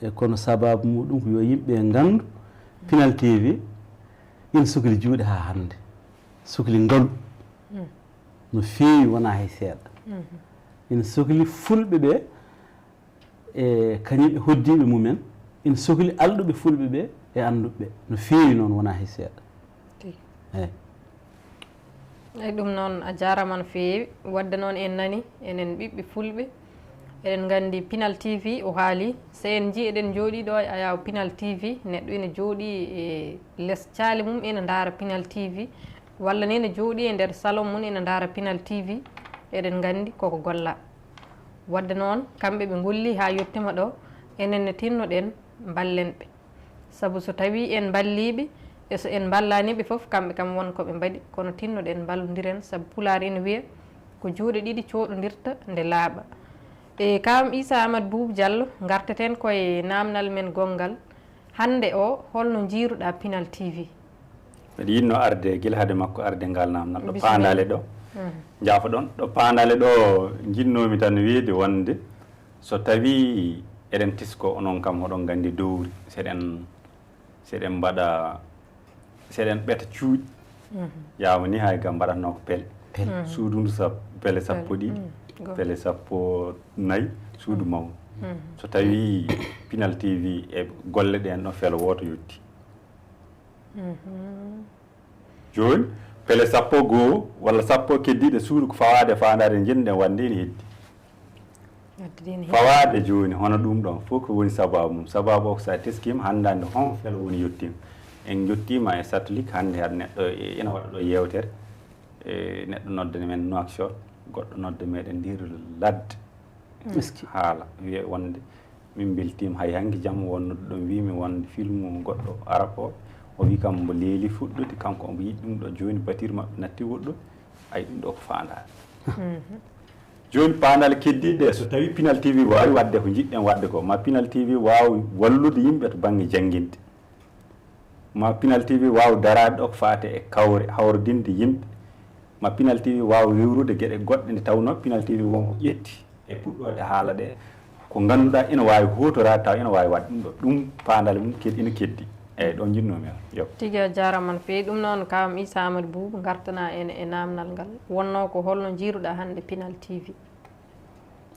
E kono sababu muɗum ko yo yimɓe nganndu Pinal T V ina sokli juuɗe haa hannde, sokli ngalu no feewi, wonaa hay seeɗa. Ina sokli fulɓe ɓe e kañum e hoddiiɓe mumen, ina sokli alɗuɓe fulɓe ɓe e annduɓe ɓe no feewi noon, wonaa hay seeɗa. Tigi. Eey. Eey, ɗum noon, a jaaraama no feewi. Waɗde noon, en nani, enen ɓiɓɓe fulɓe, eɗen nganndi Pinal T V o haali. So en njii, eɗen njooɗii ɗo e Ayaawo Pinal T V, neɗɗo ina jooɗii e les caali mum ina ndaara Pinal T V, walla ni ina jooɗii e nder salon mum ina ndaara Pinal T V, eɗen nganndi koko golla. Waɗde noon, kamɓe ɓe ngolli haa yettiima ɗo, enen ne tinno-ɗen mballen ɓe. Sabu so tawii en mballii ɓe, e so en mballaani ɓe fof, kamɓe kam won ko ɓe mbaɗi, kono tinno-ɗen mballondiren, sabu Pulaar ina wiya, ko juuɗe ɗiɗi cooɗondirta nde laaɓa. E kaw am Issa Amadou Boubou Diallo, ngarteten ko e naamnal men gonngal. Hannde o, holno njiiruɗaa Pinal T V? Mbeɗa yiɗno arde gila hade makko arde ngal naamnal ɗo. Bisimilla. Paandaale ɗo. Njaafoɗon ɗo paandale ɗo, njinnoomi tan wiide wonde so tawii eɗen tesko, onon kam hoɗon nganndi dowri, seɗen seɗen mbaɗa seɗen ɓeta cuuɗi. Yaama ni hay ga mbaɗatnoo ko pele. Suudu ndu sap- pele sappo ɗiɗi, pele sappo nayi, suudu mawnu. So tawii Pinal T V e golle ɗeen ɗo felo wooto yotti. Jooni pele sappo goo walla sappo keddiiɗe suudu ko fawaade e faandaare njiɗ-ɗen waɗde ene heddi. Fawaade jooni hono ɗum ɗon fof ko woni sabaabu mum. Sabaabu o ko so a teskiima hanndaande hon felo woni yettiima. En njottiima e satelit hannde haɗa neɗɗo e- ina waɗa ɗo yeewtere. E neɗɗo nodda men Nouakchott, goɗɗo nodda meɗen nder ladde. Haala wiya wonde min mbeltiima, hay hanki jam won nodduɗo mbiimi wonde filmu goɗɗo arab o, o wi kam mbo leeli fuɗɗude, kanko omo yiɗi ɗum ɗo, jooni batiri maɓɓe natti woɗɗude, ay ɗum ɗo ko faandaare. Jooni paandale keddiiɗe ɗe, so tawii Pinal T V waawi waɗde ko njiɗ-ɗen waɗde ko, ma Pinal T V waaw wallude yimɓe to bannge jannginde, ma Pinal T V waaw daraade ɗo ko faati e kawre hawrodinde yimɓe, ma Pinal T V waaw rewrude geɗe goɗɗe nde tawnoo Pinal T V won ko ƴetti e puɗɗoode haala ɗe, ko ngannduɗaa ina waawi huutoraade tawa ina waawi waɗde ɗum ɗo, ɗum paandale mum ked- ina keddi. Eeyi, ɗo njinnoomi on. Yo. Tigi a jaaraama no feewi. Ɗum noon, Kawam Issa Amadou Boubou, ngartanaa en e naamnal ngal. Wonnoo ko holno njiiruɗaa hannde Pinal T V?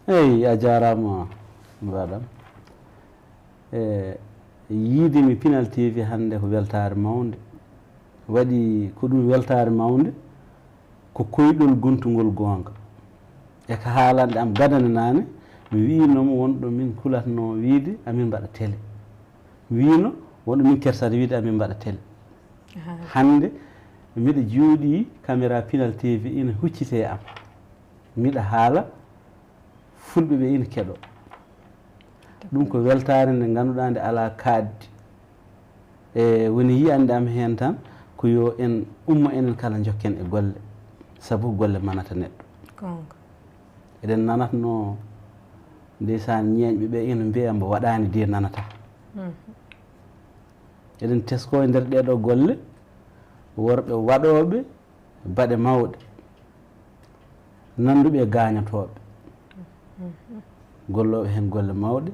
Eeyi, a jaaraama, Mbaɗam. E yiide mi Pinal T V hannde ko weltaare mawnde. Waɗi ko ɗum weltaare mawnde, ko koyɗol gontugol goonga. E ka haalande am gadane naane, mi wiino mo wonɗo min kulatnoo wiide amin mbaɗa télé. Mi wiino wonɗo min kersata wiide amin mbaɗa télé. Hannde miɗo jooɗii, caméra Pinal T V ina huccitee e am. Miɗa haala, fulɓe ɓe ina keɗoo. Ɗum ko weltaare nde ngannduɗaa nde alaa kaaɗdi. E woni yiyannde am heen tan ko yo en ummo enen kala njokken e golle, sabu golle manata neɗɗo. Goonga. Eɗen nanatnoo ndeysaan ñeeñɓe ɓe ina mbiya mbo waɗaani de nanata. Eɗen teskoo e nder ɗee ɗoo golle worɓe waɗooɓe baɗe mawɗe, nannduɓe e gaañotooɓe, gollooɓe heen golle mawɗe,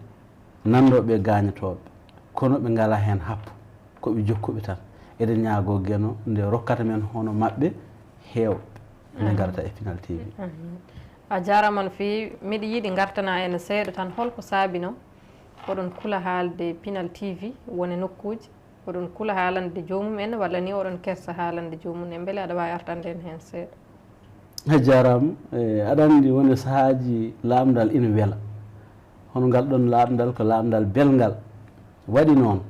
nanndooɓe e gaañotooɓe, kono ɓe ngalaa heen happu, ko ɓe jokkuɓe tan. Eɗen ñaagoo Geno nde rokkata men hono maɓɓe heewɓe nde ngarata e Pinal T V. A jaaraama no feewi. Miɗo yiɗi ngartanaa en seeɗa tan holko saabinoo oɗon kula haalde Pinal T V won e nokkuuji, oɗon kula haalande joomum en walla ni oɗon kersa haalande joomum en? Mbele aɗa waawi artande en heen seeɗa? A jaaraama. E, aɗa anndi won e sahaaji laamndal ina wela. Hono ngal ɗoon laamndal ko laamndal belngal. Waɗi noon,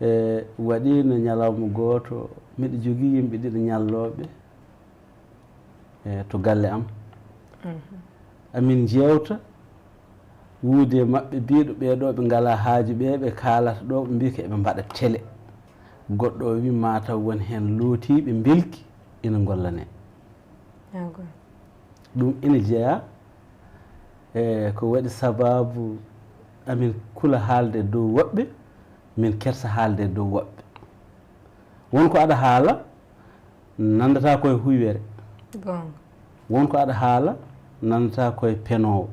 e, waɗiino ñalawma gooto, miɗo jogii yimɓe ɗiɗo ñallooɓe, e, to galle am. Amin njeewta wuude e maɓɓe, biiɗo ɓee ɗoo ɓe ngalaa haaju ɓee, ɓe kaalata ɗoo, ɓe mbiyi ko eɓe mbaɗa tele. Goɗɗo o wi mataw won heen lootiiɓe mbelki ina ngollanee. Ɗum ina jeyaa e ko waɗi sabaabu amin kula haalde e dow woɓɓe, min kersa haalde e dow woɓɓe. Won ko aɗa haala, nanndataa ko e huywere. Goonga. Won ko aɗa haala, nanndataa ko e penoowo.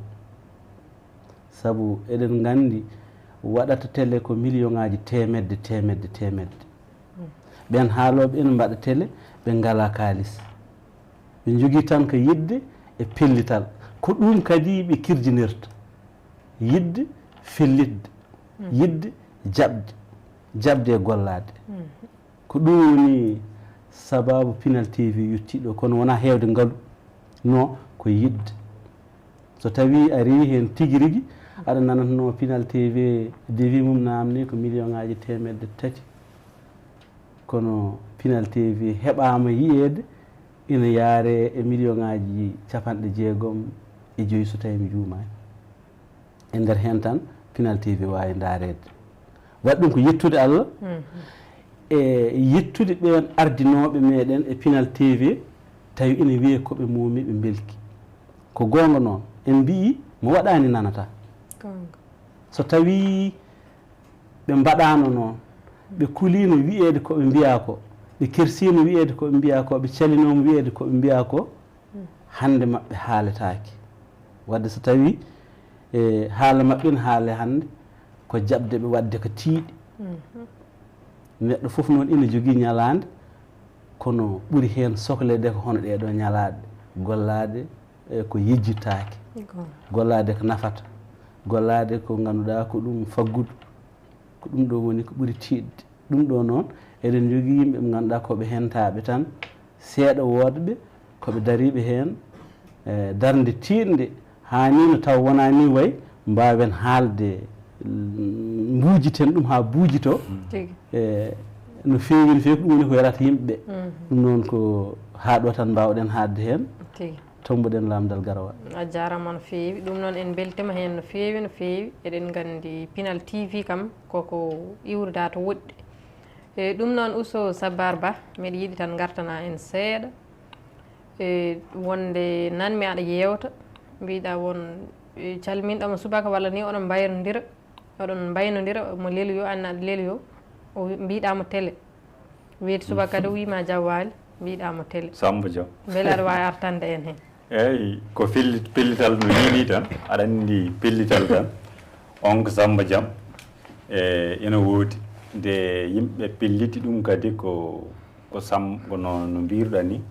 Sabu eɗen nganndi waɗata tele ko miliyoŋaaji teemedde, teemedde, teemedde. Ɓeen haalooɓe ina mbaɗa tele, ɓe ngalaa kaalis. Ɓe njogii tan ko yiɗde e pellital. Ko ɗum kadi ɓe kirjinirta. Yiɗde fellitde, yiɗde jaɓde, jaɓde e gollaade. Ko ɗum woni sabaabu Pinal T V yottii ɗo, kono wonaa heewde ngalu, no ko yiɗde. So tawii a rewii heen tigi rigi, aɗa nanatnoo Pinal T V devis mum naamnii ko miliyoŋaaji teemedde tati. Kono Pinal T V heɓaama yiyeede ina yaaree e miliyoŋaaji capanɗe jeegom e joyi, so tawii mi juumaani. E nder heen tan, Pinal T V waawi ndaareede. Waɗi ɗum ko yettude Allah, e yettude ɓeen ardinooɓe meɗen e Pinal T V, tawi ina wiyee ko ɓe muumi, ɓe mbelki. Ko goonga noon, en mbiyi mo waɗaani nanata. Goonga. So tawii ɓe mbaɗaano noon, ɓe kuliino wiyeede ko ɓe mbiyaa ko, Ɓe kersiino wiyeede ko ɓe mbiyaa ko, ɓe calinooma wiyeede ko ɓe mbiyaa ko, hannde maɓɓe haaletaake. Wadde so tawii e haala maɓɓe ne haale hannde, ko jaɓde ɓe waɗde ko tiiɗi. Neɗɗo fof noon ina jogii ñalaande, kono ɓuri heen sokleede ko hono ɗee ɗoo ñalaaɗe, gollaade e ko yejjittaake, gollaade ko nafata, gollaade ko ngannduɗaa ko ɗum faggudu. Ko ɗum ɗoo woni ko ɓuri tiiɗde. Ɗum ɗoo noon, eɗen njogii yimɓe ɓe ngannduɗaa ko ɓe hentaaɓe tan, seeɗa woodɓe ko ɓe dariiɓe heen, e darnde tiiɗnde, haa nii no taw wonaa nii wayi, mbaawen haalde, mm, mbuujiten ɗum haa buujitoo. Tigi. E no feewi, no feewi ko ɗum woni ko yarata yimɓe ɓe. Ɗum noon ko haa ɗoo tan mbaawɗen haaɗde heen. Tigi. Tommbuɗen Laamdal Garowa. A jaaraama no feewi. Ɗum noon en mbeltiima heen no feewi, no feewi. Eɗen nganndi Pinal T V kam koko iwrida to woɗɗi. E ɗum noon Uso Sabbar Ba, miɗa yiɗi tan ngartana en seeɗa. E wonde nanmi aɗa yeewta, mbiɗa won, e, calminɗo mo subaka walla ni oɗon mbayrondira, oɗon mbaynondira, mo leliyo, anna aɗa leliyo, o wi-, mbiɗa mo télé. Weeti subaka kadi o wiima Jawwaali, mbiɗa mo télé. Samba Dia. Mbele aɗa waawi artande en heen? Eeyi, ko pellit-, pellital no nii nii tan. Aɗa anndi pellital tan, on ko Samba Dia. E, ina woodi. Nde yimɓe pelliti ɗum kadi ko, ko Sam-, ko no, no mbiruɗaa ni.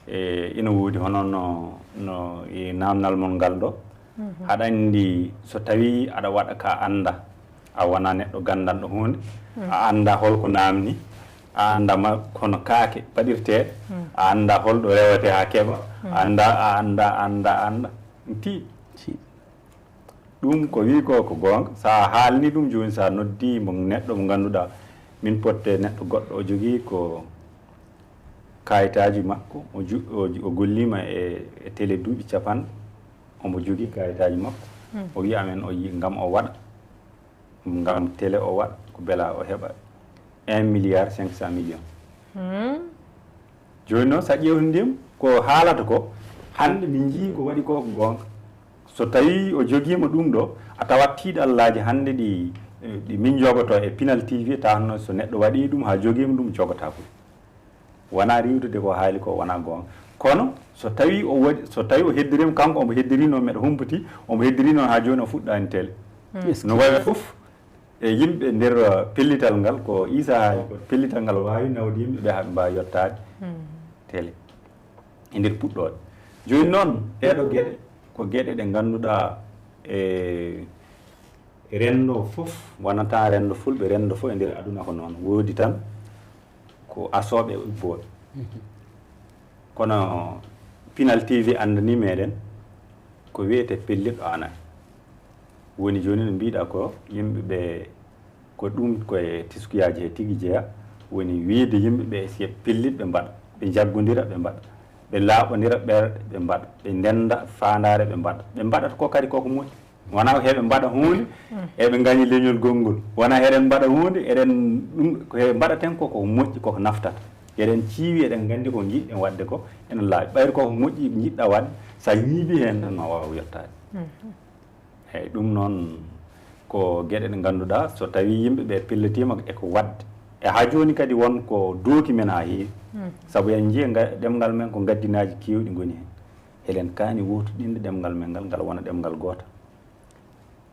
E, ina woodi hono no, no e naamnal mon ngal ɗo. Aɗa anndi so tawii aɗa waɗa ka annda, a wona neɗɗo ganndanɗo huunde, a annda holko naamni, a annda ma kono kaake baɗirteeɗe, a annda holɗo rewete haa keɓa, a annda, a annda, a annda, a annda. Ti. Ti. Ɗum ko wi ko, ko goonga. So a haalni ɗum jooni, so a noddi mo neɗɗo mo ngannduɗaa, min potte neɗɗo goɗɗo o jogii ko kayitaaji makko, o ju-, o ju-, o golliima e, e télé duuɓi capanɗe, omo jogii kayitaaji makko. O wi amen o yi-, ngam o waɗa, ngam télé o waɗa, ko bela o heɓa un milliard cinq cent millions. Jooni noon, so a ƴeewtindii ko haalata ko, hannde min njii ko waɗi ko ko goonga. So tawii o jogiima ɗum ɗo, a tawat tiiɗallaaji hannde ɗi, ɗi min njogotoo e Pinal T V, tawa no so neɗɗo waɗii ɗum haa jogiima ɗum, jogotaako. Wonaa riiwtude ko haali ko, wonaa goonga. Kono so tawii o waɗi, so tawii o heddiriima, kanko omo heddirii noon, miɗo humpiti, omo heddirii noon haa jooni o fuɗɗaani télé. No wayi fof, e yimɓe nder, uh, pellital ngal, ko Isa haali ko, pellital ngal waawi nawde yimɓe ɓe haa ɓe mbaawa yottaade télé e nder puɗɗooɗe. Jooni noon, ɗeeɗo geɗe ko geɗe ɗe ngannduɗaa e renndo fof, wonata renndo fulɓe, renndo fof e nder aduna ko noon. Woodi tan ko asooɓe e ubbooɓe. Kono Pinal T V anndanii meɗen ko wiyetee pellitɗo aana. Woni jooni no mbiɗa ko yimɓe ɓe, ko ɗum ko e teskuyaaji he tigi jeya. Woni wiyde yimɓe ɓe si ɓe pellit ɓe mbaɗa, ɓe njaggondira ɓe mbaɗa, ɓe laaɓondira ɓe, ɓe mbaɗa, ɓe ndennda faandaare ɓe mbaɗa, ɓe mbaɗata ko kadi koko moƴƴi. Wonaa ko heɓe mbaɗa huunde, eɓe ngañi leñol gonngol. Wonaa heɗen mbaɗa huunde, eɗen, ɗum ko heɓe mbaɗaten ko, koko moƴƴi, koko naftata. Eɗen ciiwi, eɗen nganndi ko njiɗɗen waɗde ko, ene laaɓi. Ɓayri koko moƴƴi njiɗɗa waɗde, so a ñiiɓii heen tan ma waaw yottaade. Eeyi, ɗum noon ko geɗe ɗe ngannduɗaa, so tawii yimɓe ɓe pellitiima e ko waɗde. E haa jooni kadi won ko dooki men haa heewi. Sabu en njiyii nga-, ɗemngal men ko ngaddinaaji keewɗi ngoni heen. Eɗen kaani wootuɗinde ɗemngal men ngal, ngal wona ɗemngal gootal.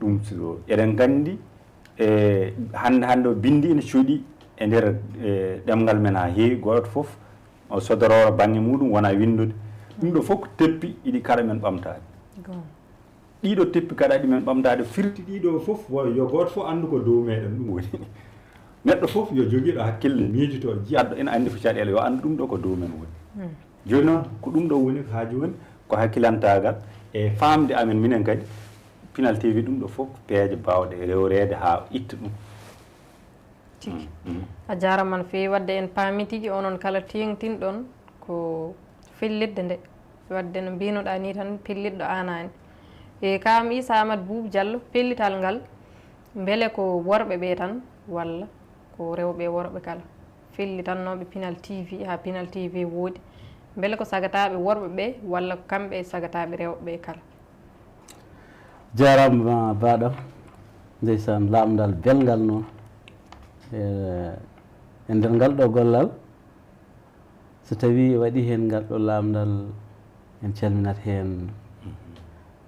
Ɗum so eɗen nganndi, e, hannde, hannde o binndi ene cuuɗi e nder, e, ɗemngal men haa heewi, gooto fof o sodoroo bannge muɗum, wona winndude. Ɗum ɗo fof ko teppi ɗiɗi kaɗa men ɓamtaade. Goonga. Ɗiɗo teppi kaɗa ɗi men ɓamtaade, firti ɗiɗo fof, wo-, yo gooto fof anndu ko dow meɗen ɗum woni. Neɗɗo fof yo jogiiɗo hakkille, miijito, jiyatɗo ene anndi ko caɗeele, yo anndu ɗum ɗo ko dow men woni. Jooni noon, ko ɗum ɗo woni ko haa jooni, ko hakkilantaagal e faamde amen minen kadi, Pinal T V ɗum ɗo fof ko peeje baawɗe rewreede haa itta ɗum. Tigi. Mm, mm. A jaaraama no feewi. Waɗde en paami tigi, onon kala teeŋtinɗon ko fellitde nde. Waɗde no mbiinoɗaa nii tan, pellitɗo aanaani. E kam Issa Amadou Boubou Diallo, pellital ngal, mbele ko worɓe ɓe tan walla ko rewɓe e worɓe kala fellitannooɓe Pinal T V, haa Pinal T V wooɗi? Mbele ko sagataaɓe worɓe ɓe walla ko kamɓe e sagataaɓe rewɓe ɓe kala? Jaaraama baaɗam, ndeysaan, laamndal belngal noon. E, e nder ngal ɗo gollal, So tawii waɗii heen ngal ɗo laamndal, en calminat heen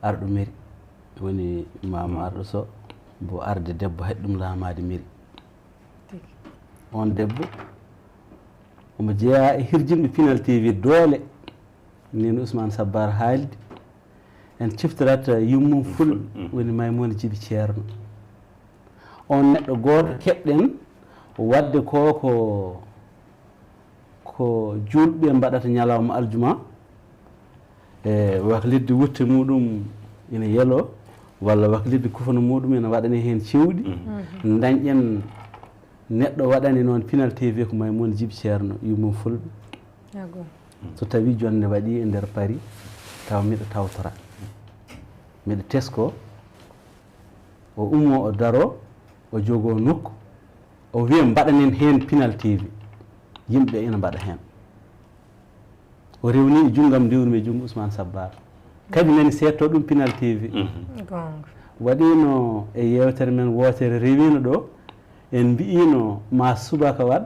arɗo mairie, woni maamu arɗo so, mbo arde debbo haɗi ɗum laamaade mairie. On debbo omo jeyaa e hirjinɓe Pinal T V doole, ni no Ousmane Sabbar haaldi. En ciftorat yummum ful, woni Maimouna Djiby Ceerno. On neɗɗo gooto keɓɗen waɗde ko, ko, ko juulɓe mbaɗata ñalawma aljuma, e waklidde wutte muɗum ina yelo, walla waklidde kufana muɗum ina waɗani heen cewɗi. Dañƴen neɗɗo waɗani noon Pinal T V ko Maimouna Djiby Ceerno, yummum fulɓe. So tawii jonnde waɗii e nder Paris, tawa miɗo tawtora, miɗo tesko, o ummo, o daro, o jogo nokku, o wiya mbaɗanen heen Pinal T V. Yimɓe ɓe ina mbaɗa heen. O rewni e junngam, ndewrumi e junngo Ousmane Sabbar. Kadi nani seetto ɗum Pinal T V. Goonga. Waɗiino e yeewtere men wootere rewiino ɗo, en mbiyiino ma subaka waɗ,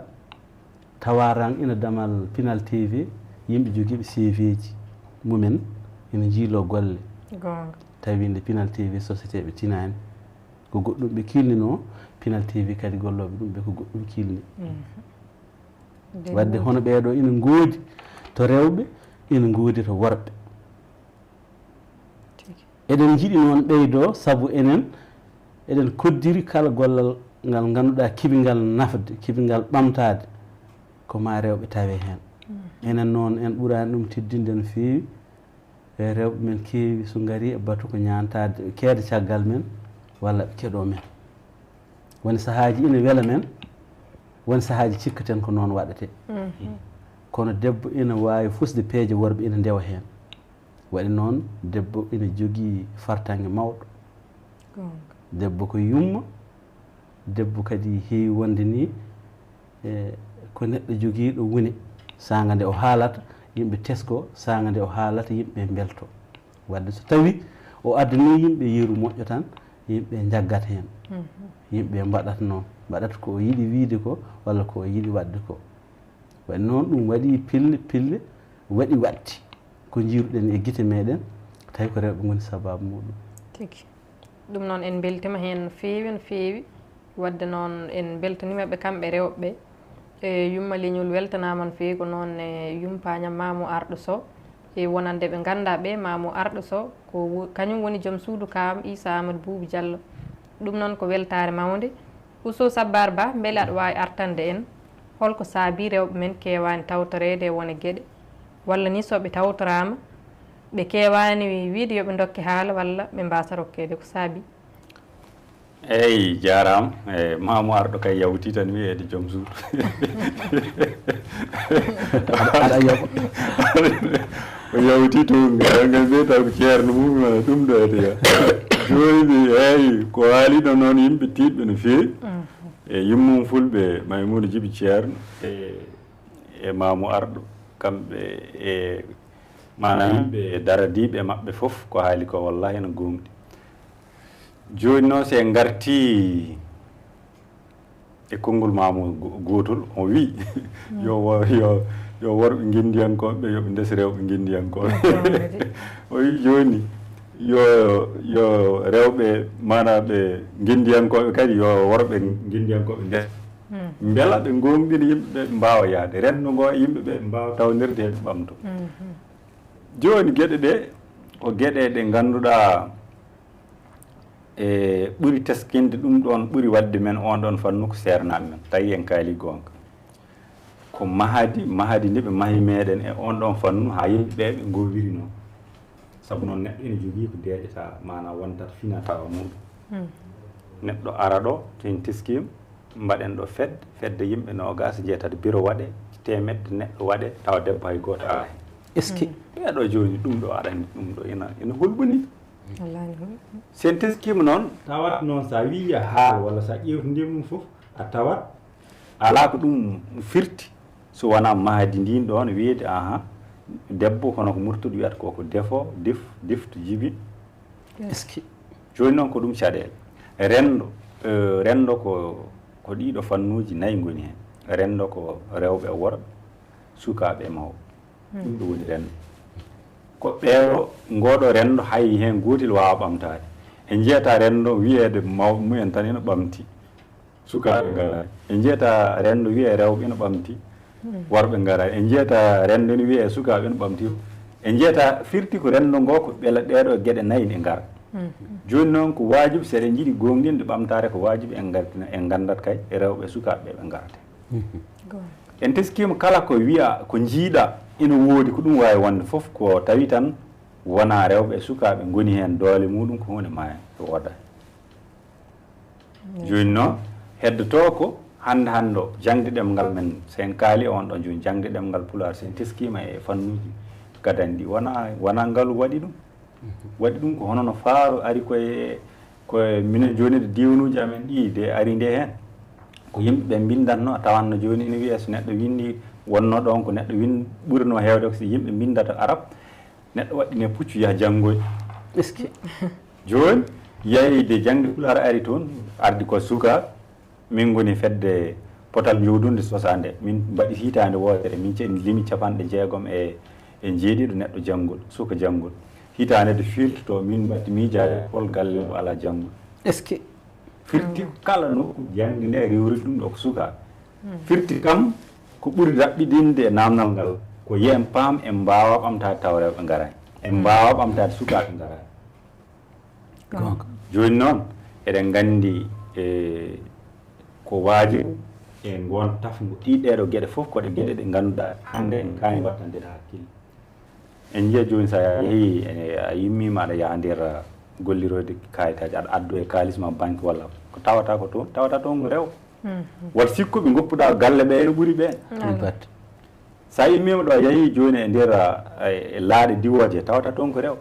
tawa ran ina damal Pinal T V, yimɓe jogiiɓe C V ji mumen ina njiiloo golle. Goonga. Tawi nde Pinal T V société ɓe tinaani, ko goɗɗum ɓe kiilninoo, Pinal T V kadi gollooɓe ɗum ɓe ko goɗɗum kiilni. Wadde hono ɓeeɗo ina ngoodi to rewɓe, ina ngoodi to worɓe. Eɗen njiɗi noon ɓeydoo, sabu enen eɗen koddiri kala gollal ngal ngannduɗaa kiɓi ngal nafde, kiɓi ngal ɓamtaade, ko ma rewɓe tawe heen. Enen noon en ɓuraani ɗum teddinde no feewi. E rewɓe men keewi so ngari e batu ko ñaantaade, keede caggal men walla ɓe keɗoo men. Won sahaaji ina wela men, won sahaaji cikkaten ko noon waɗetee. Kono debbo ina waawi fusde peeje worɓe ina ndewa heen. Waɗi noon, debbo ina jogii fartaŋŋe mawɗo. Debbo ko yumma, debbo kadi heewi wonde ni, e, ko neɗɗo jogiiɗo wune. Saanga nde o haalata, yimɓe tesko, saanga nde o haalata, yimɓe mbelto. Wadde so tawi o addanii yimɓe yeru moƴƴo tan, yimɓe njaggat heen. Yimɓe mbaɗat noon, mbaɗat ko o yiɗi wiide ko, walla ko o yiɗi waɗde ko. Waɗi noon, ɗum waɗi pille, pille, waɗi waɗti ko njiiruɗen e gite meɗen, tawi ko rewɓe ngoni sababu muɗum. Tigi. Ɗum noon en mbeltima heen no feewi, no feewi. Wadde noon en mbeltaniima ɓe kamɓe rewɓe ɓe. E yumma leñol weltanaama no feewi, ko noon e yumpañam Maamu Arɗo Sow. E wonande ɓe nganndaa ɓe, Maamu Arɗo Sow ko wo-, kañum woni joom suudu kaam Issa Amadou Boubou Diallo. Ɗum noon ko weltaare mawnde. Oustaz Sabbar Ba, mbele aɗa waawi artande en holko saabii rewɓe men keewaani tawtoreede e wone geɗe, walla ni so ɓe tawtoraama, ɓe keewaani wiide yo ɓe ndokke haala walla ɓe mbaasa rokkeede, ko saabii? Eey, jaaraama. E, Maamu Arɗo kay yawti tan wiyeede joom suudu. Aɗa, aɗa yoɓa. O yawti toon, ngal, ngal mbiyata ko ceerno mum, ɗum ɗo ete ya. Jooni, eey, ko haaliɗo noon, yimɓe tiiɗɓe no feewi. E yummum fulɓe, Maymuuna Jibi Ceerno, e, e Maamu Arɗo, kamɓe e, maanaam, yimɓe daradiiɓe maɓɓe fof, ko haali ko, wallahi, ene gooŋɗi. Jooni noon, so en ngartii e konngol Maamu go-, gootol, o wiyi, yo wo-, yo, yo worɓe ngenndiyankooɓe, yo ɓe ndesa rewɓe ngenndiyankooɓe. O wiyi jooni, yo, yo rewɓe, maanaa ɓe ngenndiyankooɓe kadi, yo worɓe ngenndiyankooɓe ndesa. Mbela ɓe ngooŋɗina yimɓe ɓe, ɓe mbaawa yahde. Renndo ngoo, yimɓe ɓe, ɓe mbaawa tawnirde, ɓe ɓamtoo. Jooni, geɗe ɗe, ko geɗe ɗe ngannduɗaa, e ɓuri teskinde ɗum ɗoon, ɓuri waɗde men oon ɗoon fannu ko seernaaɓe men, tawi en kaalii goonga. Ko mahadi, mahadi ndi ɓe mahi meɗen e oon ɗoon fannu, haa yimɓe ɓe ɓe ngoowiri noon. Sabu noon, neɗɗo ene jogii ko deeƴata, maanaa wontat finatawa muɗum. Neɗɗo ara ɗo, so en teskiima, mbaɗen ɗo fedde, fedde yimɓe noogaas, njeetati biro waɗe, teemedde neɗɗo waɗe, tawa debbo hay gooto alaa heen. Est-ce que? Ɓeeɗo jooni, ɗum ɗo aɗa anndi, ɗum ɗo ina, ina hulɓinii. Wallaahi no hulɓinii. So en teskiima noon, tawat noon, so a wiyii a haal walla so a ƴeewtindii mum fof, a tawat alaa ko ɗum firti, so wonaa mahadi ndiin ɗoon, wiyeede, ahan, debbo, kono ko murtuɗo wiyata ko, ko defo, dif, difto, jibi. Est-ce que? Jooni noon, ko ɗum caɗeele. Renndo, eh, renndo ko, ko ɗiiɗo fannuuji nayi ngoni heen. Renndo ko rewɓe e worɓe. sukaaɓe e mawɓe. Ɗum ɗo woni renndo. Ko ɓeeɗo, ngooɗo renndo hay heen gootel waawaa ɓamtaade. En njiyata renndo wiyeede mawɓe mumen tan ina ɓamti. Sukaaɓe ngaraani. En njiyata renndo wiyee rewɓe ina ɓamti. Worɓe ngaraani. En njiyata renndo ina wiyee sukaaɓe ina ɓamti. En njiyata firti ko renndo ngoo ko ɓela ɗeeɗo geɗe nayi ɗe ngara. Jooni noon ko waajibi, so eɗen njiɗi goongɗinde ɓamtaare, ko waajibi en ngartina, en nganndat kay rewɓe e sukaaɓe ɓe ngarata. En teskiima kala ko wiya, ko njiiɗa ina woodi, ko ɗum waawi wonde fof, ko tawi tan wonaa rewɓe e sukaaɓe ngoni heen, doole muɗum ko huunde maayande, ko woodaani. Jooni noon, heddotoo ko hannde hannde o, jaŋde ɗemngal men, so en kaali on ɗon jooni, jaŋde ɗemngal Pulaar, so en teskiima e fannuuji gadani ɗi, wonaa, wonaa ngalu waɗi ɗum. Waɗi ɗum ko hono no faaro ari koye, koye minen jooni e diiwanuuji amen ɗi, de ari nde heen. Ko yimɓe ɓe mbinndatnoo, a tawanno jooni ina wiyee so neɗɗo winndi, wonnoo ɗoon ko neɗɗo win-, ɓurnoo heewde ko so yimɓe mbinndata arab, neɗɗo waɗɗine puccu yaha janngoy. Est-ce que? Jooni, yahii de jaŋde Pulaar ari toon, ardi ko sukaaɓe, min ngoni fedde potal jowdunde sosaande, min mbaɗi hitaande wootere, min ce-, limi capanɗe jeegom e, e jeeɗiɗo neɗɗo janngol, suka janngol. Hitaande de firtotoo, min mbaɗi miijaade hol galle mo alaa janngol. Est-ce que? Firti kala nokku jaŋde nde rewri ɗum ɗo ko sukaaɓe. Firti kam ko ɓuri raɓɓiɗinde e naamnal ngal, ko yo en paam en mbaawaa ɓamtaade tawa rewɓe ngaraani. En mbaawaa ɓamtaade sukaaɓe ngaraani. Goonga. Jooni noon, eɗen nganndi, e, ko waajibi e ngoon tafngo ɗii ɗeeɗo geɗe fof ko ɗe geɗe ɗe ngannduɗaa hannde en kaani waɗtande ɗe hakkille. En njiya jooni so a yahii, e, a yimmiima aɗa yaha nder, a, golliroyde kaayitaaji, aɗa addoya kaalis ma banque walla ko tawata ko toon, tawata toon ko rewɓe. Waɗ sikkuɓe ngoppuɗaa galle ɓe ene ɓuri ɓeen. Ɗum batte. So a immiima ɗo, a yahii jooni e nder, a, e laaɗe diwooje, tawata toon ko rewɓe.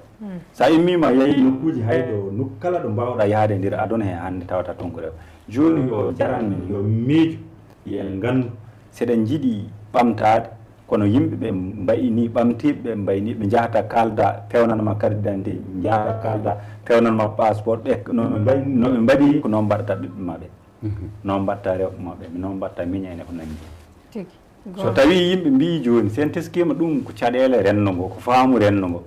So a immiima a yahii nokkuuji hay ɗo, nokku kala ɗo mbaawɗaa yahde e nder aduna he hannde, tawata toon ko rewɓe. Jooni yo jaran men, yo miijo, yo en nganndu. So eɗen njiɗi ɓamtaade, kono yimɓe ɓe mbayi ni ɓamtiiɓe, ɓe mbayi ni ɓe njahata kaalda, peewnan ma carte d'identité, njahata kaalda, peewnan ma passeport, ɓe no ɓe mbayi, no ɓe mbaɗi ko noon mbaɗata ɓiɓɓe ma ɓe. Noon mbaɗta rewɓe ma ɓe, noon mbaɗta miñe ene ko nanndi. Tigi. So tawii yimɓe mbiyi jooni, so en teskiima ɗum ko caɗeele renndo ngo, ko faamu renndo ngo,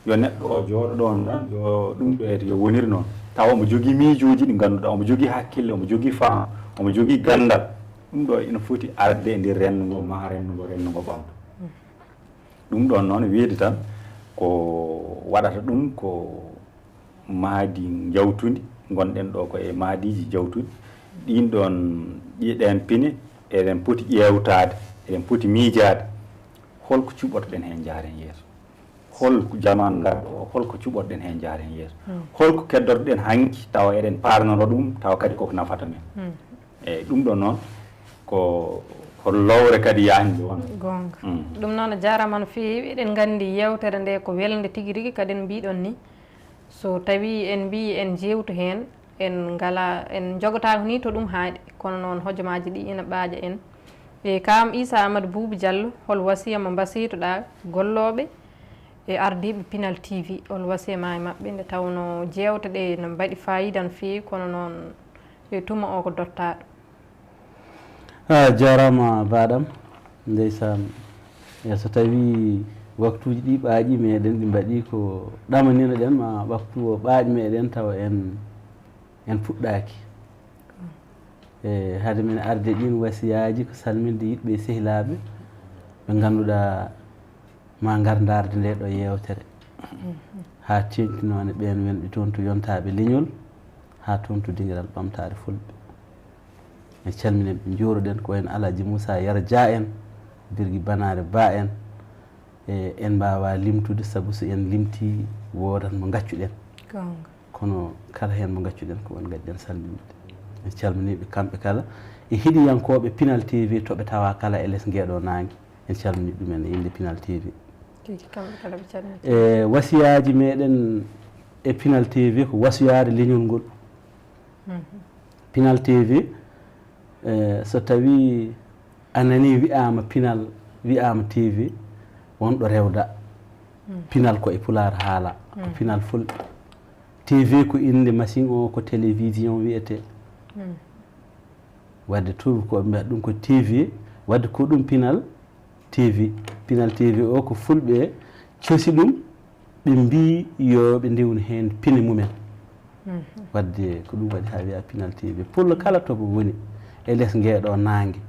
yo neɗɗo o jooɗo ɗoon tan, yo ɗum ɗo ete, yo wonir noon. Tawa omo jogii miijooji ɗi ngannduɗaa, omo jogii hakkille, omo jogii faamu, omo jogii ganndal. Ɗum ɗo ina foti arde e nder renndo ngo, maa renndo ngo, renndo ngo ɓamta. Ɗum ɗoon noon, wiyde tan ko waɗata ɗum ko mahdi jawtundi, ngonɗen ɗo ko e mahdiiji jawtuɗi. Ɗiin ɗoon, ɗi ɗeen pine, eɗen poti ƴeewtaade, eɗen poti miijaade. Holko cuɓotoɗen heen njaaren yeeso? Hol ko jamaanu ngarɗo o, holko cuɓotoɗen heen njaaren yeeso? Holko keddortoɗen hanki tawa eɗen paarnoro ɗum, tawa kadi koko nafata men? Eeyi, ɗum ɗoon noon ko, ko lowre kadi yahnde won. Goonga. Ɗum noon, a jaaraama no feewi. Eɗen nganndi yeewtere nde ko welnde tigi rigi, kadi no mbiɗon ni. So tawii en mbii en jeewtu heen, en ngala, en njogotaako ni to ɗum haaɗi, kono noon hojomaaji ɗi ina ɓaaƴa en. E kam Issa Amadou Boubou Diallo, hol wasiya mo mbasiytoɗaa gollooɓe e ardiiɓe Pinal T V, hol wasiya ma e maɓɓe, nde tawnoo jeewte ɗe no mbaɗi faayiida no feewi, kono noon e tuma o ko dottaaɗo? A jaaraama baaɗam. Ndeysaan, e so tawii waktuuji ɗi ɓaaƴii meɗen, ɗi mbaɗii ko ɗamanino ɗen, ma waktu o ɓaaƴ meɗen tawa en, en puɗɗaaki. E hade men arde ɗiin wasiyaaji, ko salminde yiɗɓe e sehilaaɓe ɓe ngannduɗaa ma ngar ndaarde nde ɗo yeewtere. Haa teeŋti noon e ɓeen wonɓe toon to yontaaɓe leñol, haa toon to dingiral ɓamtaare fulɓe. En calminii ɓe, njuuruɗen ko en Alhaji Moussa Yero Dia en, Birgi Banaare Ba en. E en mbaawaa limtude, sabu so en limtii, woodat mo ngaccuɗen. Goonga. Kono kala heen mo ngaccuɗen, ko on ngaɗɗen salminde. En calminii ɓe kamɓe kala. E heɗiyankooɓe Pinal T V to ɓe tawaa kala e les ngeeɗoo naange, en calminii ɗumen e innde Pinal T V. Tigi, kamɓe kala ɓe calminii. E wasiyaaji meɗen e Pinal T V ko wasiyaade leñol ngol. Pinal T V, e so tawii a nanii wiyaama Pinal, wiyaama T V, won ɗo rewda. Pinal ko e Pulaar haala, ko Pinal Fulɓe. T V ko innde machine o, ko télévision wiyetee. Wadde to ko ɓe mbiyata ɗum ko T V, wadde ko ɗum Pinal, T V, Pinal T V o ko fulɓe cosi ɗum, ɓe mbii yo ɓe ndewnu heen pine mumen. Wadde ko ɗum waɗi haa wiyaa Pinal T V. Pullo kala to mo woni e les ngeeɗo naange,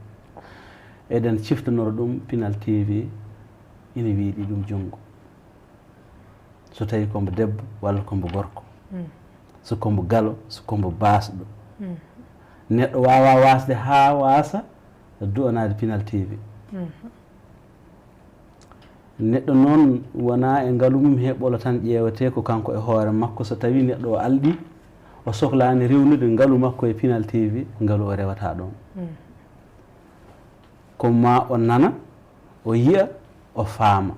eɗen ciftonora ɗum Pinal T V ina weeɗi ɗum junngo. So tawii ko mbo debbo walla ko mbo gorko, so ko mbo galo, so ko mbo baasɗo, neɗɗo waawaa waasde haa waasa du'anaade Pinal T V. Neɗɗo noon wonaa e ngalu mum he ɓolo tan ƴeewetee, ko kanko e hoore makko. So tawii neɗɗo o alɗii, o soklaani rewnude ngalu makko e Pinal T V, ngalu o rewataa ɗoon. Ko maa o nana, o yi'a, o faama.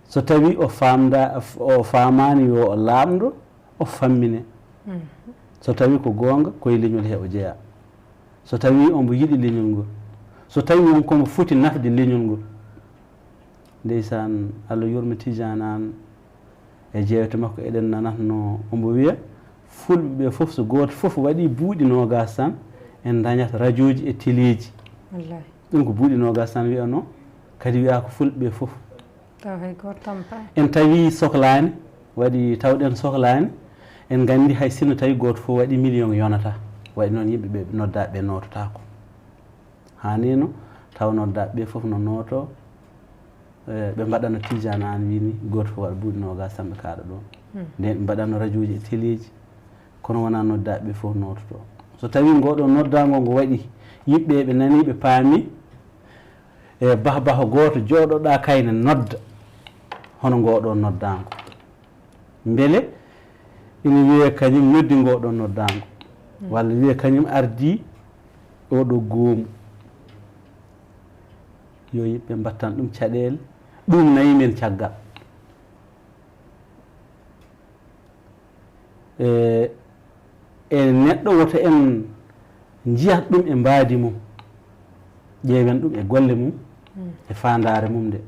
So tawii o faamda, o faamaani, yo o laaɓndo, o fammine. So tawii ko goonga, ko e leñol he o jeyaa. So tawii omo yiɗi leñol ngol. So tawii won ko mo foti nafde leñol ngol. Ndeysaan, Allah yurma Tijaan Aan, e jeewte makko eɗen nanatno omo wiya, fulɓe ɓe fof, so gooto fof waɗi buuɗi noogaas tan, en ndañat rajooji e teleeji. Wallaahi. Ɗum ko buuɗi noogaas tan wiyanoo, kadi wiyaa ko fulɓe ɓe fof. Taw hay gooto tampaani. En tawi soklaani, waɗi tawɗen soklaani, en nganndi hay sinno tawi gooto fof waɗi million yonataa. Waɗi noon yimɓe ɓe noddaa ɓe noototaako. Haaniino taw noddaa ɓe fof no nooto, eh, ɓe mbaɗano Tijaan Aan wii ni, gooto fof waɗa buuɗi noogaas tan ɓe kaaɗa ɗoon. Nden ɓe mbaɗano rajooji e teleeji, kono wonaa noddaa ɓe fof noototo. So tawii ngoo ɗoo noddaango ngo waɗi, yimɓe ɓe nanii, ɓe paami, e bahbaho gooto jooɗoɗaa kayne nodda, hono ngoo ɗoo noddaango. Mbele ina wiyee kañum noddi ngoo ɗoo noddaango, walla wiyee kañum ardii oo ɗoo goomu. Yo yimɓe mbattan ɗum caɗeele, ɗum nayi men caggal. E, e neɗɗo woto en njiyat ɗum e mbaadi mum, ƴeewen ɗum e golle mum, e faandaare mum nde.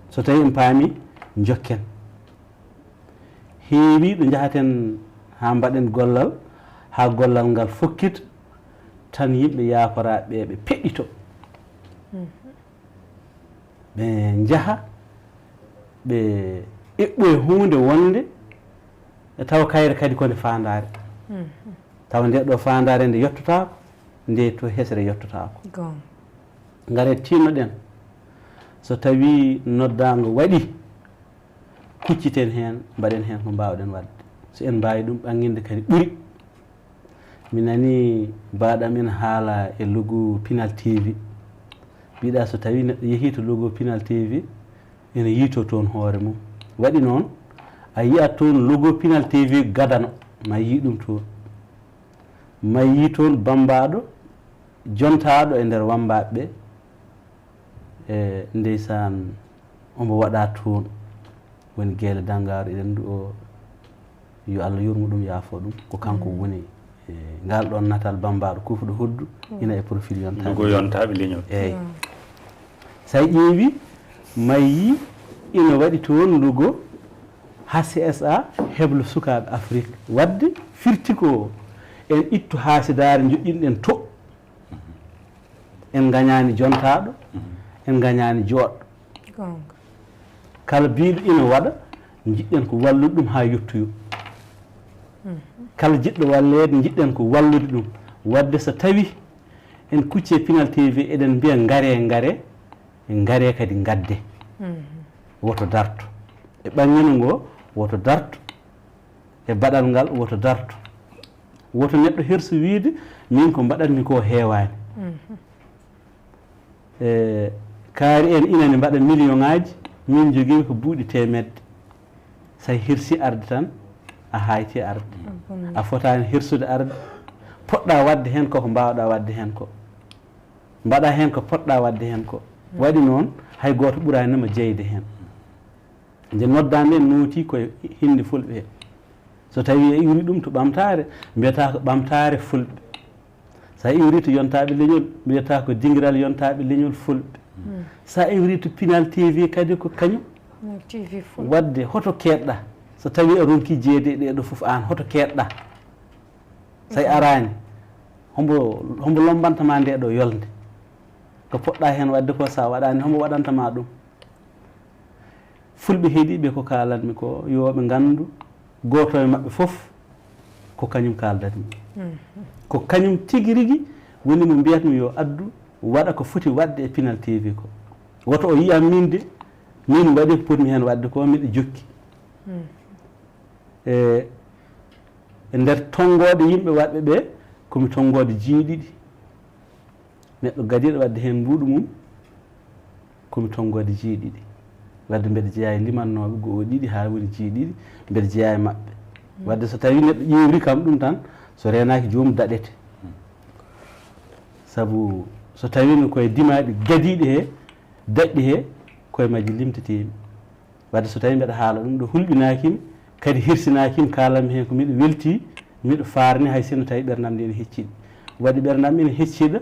So tawii en paami, njokken. Heewi ɗo njahaten haa mbaɗen gollal, haa gollal ngal fokkita, tan yimɓe yaakoraa ɓe ɓe peɗɗito. Ɓe njaha, ɓe eɓɓoya huunde wonde, e tawa kayre kadi ko nde faandaare. Tawa nde ɗoo faandaare nde yottotaako, nde to hesre yottotaako. Goonga. Ngare tinnoɗen, so tawii noddaango waɗi, kucciten heen, mbaɗen heen ko mbaawɗen waɗde. So en mbaawi ɗum ɓannginde kadi ɓuri. Mi nanii baaɗam ina haala e logo Pinal T V. Mbiɗa so tawii neɗɗo yehii to logo Pinal T V, ina yiytoo toon hoore mum. Waɗi noon, a yiyat toon logo Pinal T V gadano, ma yii ɗum toon. Ma yii toon bammbaaɗo jontaaɗo e nder wammbaaɓe ɓe, e ndeysaan, omo waɗa toon. Woni Geele Danngaaro, eɗen ndu o, yo Allah yurmo ɗum, yaafo ɗum. Ko kanko woni e ngal ɗoon natal bammbaaɗo kuufuɗo hoddu, ina e profil yontaaɓe. Logo yontaaɓe leñol. Eeyi. So a ƴeewi, ma yii ina waɗi toon logo H C S A, heblo sukaaɓe Afrik. Waɗde firti ko en ittu haasidaare njoƴƴinɗen to. En ngañaani jontaaɗo, en ngañaani jooɗɗo. Goonga. Kala biiɗo ina waɗa, njiɗɗen ko wallude ɗum haa yottoyoo. Kala jiɗɗo walleede, njiɗɗen ko wallude ɗum. Waɗde so tawii en kuccii Pinal T V, eɗen mbiya ngaree, ngaree, ngaree kadi ngaddee. Woto darto. E ɓanngeno ngoo, woto darto. E baɗal ngal, woto darto. Woto neɗɗo hersu wiide, min ko mbaɗatmi ko heewaani. E kaari en ina ne mbaɗa million ŋaaji, min njogiimi ko buuɗi teemedde. So a hirsii arde tan, a haaytii arde. A fotaani hirsude arde. Poɗɗaa waɗde heen ko ko mbaawɗaa waɗde heen ko. Mbaɗaa heen ko poɗɗaa waɗde heen ko. Waɗi noon, hay gooto ɓuraani ma jeyde heen. Nde noddaa nde nootii ko e hinnde fulɓe he. So tawii a iwri ɗum to ɓamtaare, mbiyata ko ɓamtaare fulɓe. So a iwri to yontaaɓe leñol, mbiyata ko dingiral yontaaɓe leñol fulɓe. So a iwri to Pinal T V kadi ko kañum. Pinal T V fulɓe. Waɗde hoto keedɗa? So tawii a ronkii jeeyde e ɗee ɗoo fof, aan hoto keedɗa? So a araani, hombo, hombo lombanta ma nde ɗoo yolnde? Ko poɗɗa heen waɗde ko, so a waɗaani, homo waɗanta ma ɗum? Fulɓe heɗiiɓe ko kaalanmi ko, yo ɓe nganndu, gooto e maɓɓe fof ko kañum kaaldatmi. Ko kañum tigi rigi woni mo mbiyatmi yo addu, waɗa ko foti waɗde e Pinal T V ko. Woto o yiyam min de, min waɗi ko potmi heen waɗde ko, miɗo jokki. E, e nder tonngoode yimɓe waɗɓe ɓe, komi tonngoode jeeɗiɗi. Neɗɗo gadiiɗo waɗde heen mbuuɗu mum, komi tonngoode jeeɗiɗi. Waɗde mbeɗa jeyaa e limannooɓe, go'o, ɗiɗi, haa woni jeeɗiɗi, mbeɗa jeyaa e maɓɓe. Waɗde so tawii neɗɗo ƴeewri kam ɗum tan, so reenaaki joomum daɗete. Sabu so tawiino koye dimaaɗi gadiiɗi he, daɗɗi he, koye majji limteteemi. Wadde so tawii mbeɗa haala ɗum ɗo hulɓinaaki mi, kadi hirsinaaki mi, kaalanmi heen ko miɗo weltii, miɗo faarni, hay sinno tawii ɓerndam ndi ene hecciɗi. Waɗi ɓerndam ene hecciɗa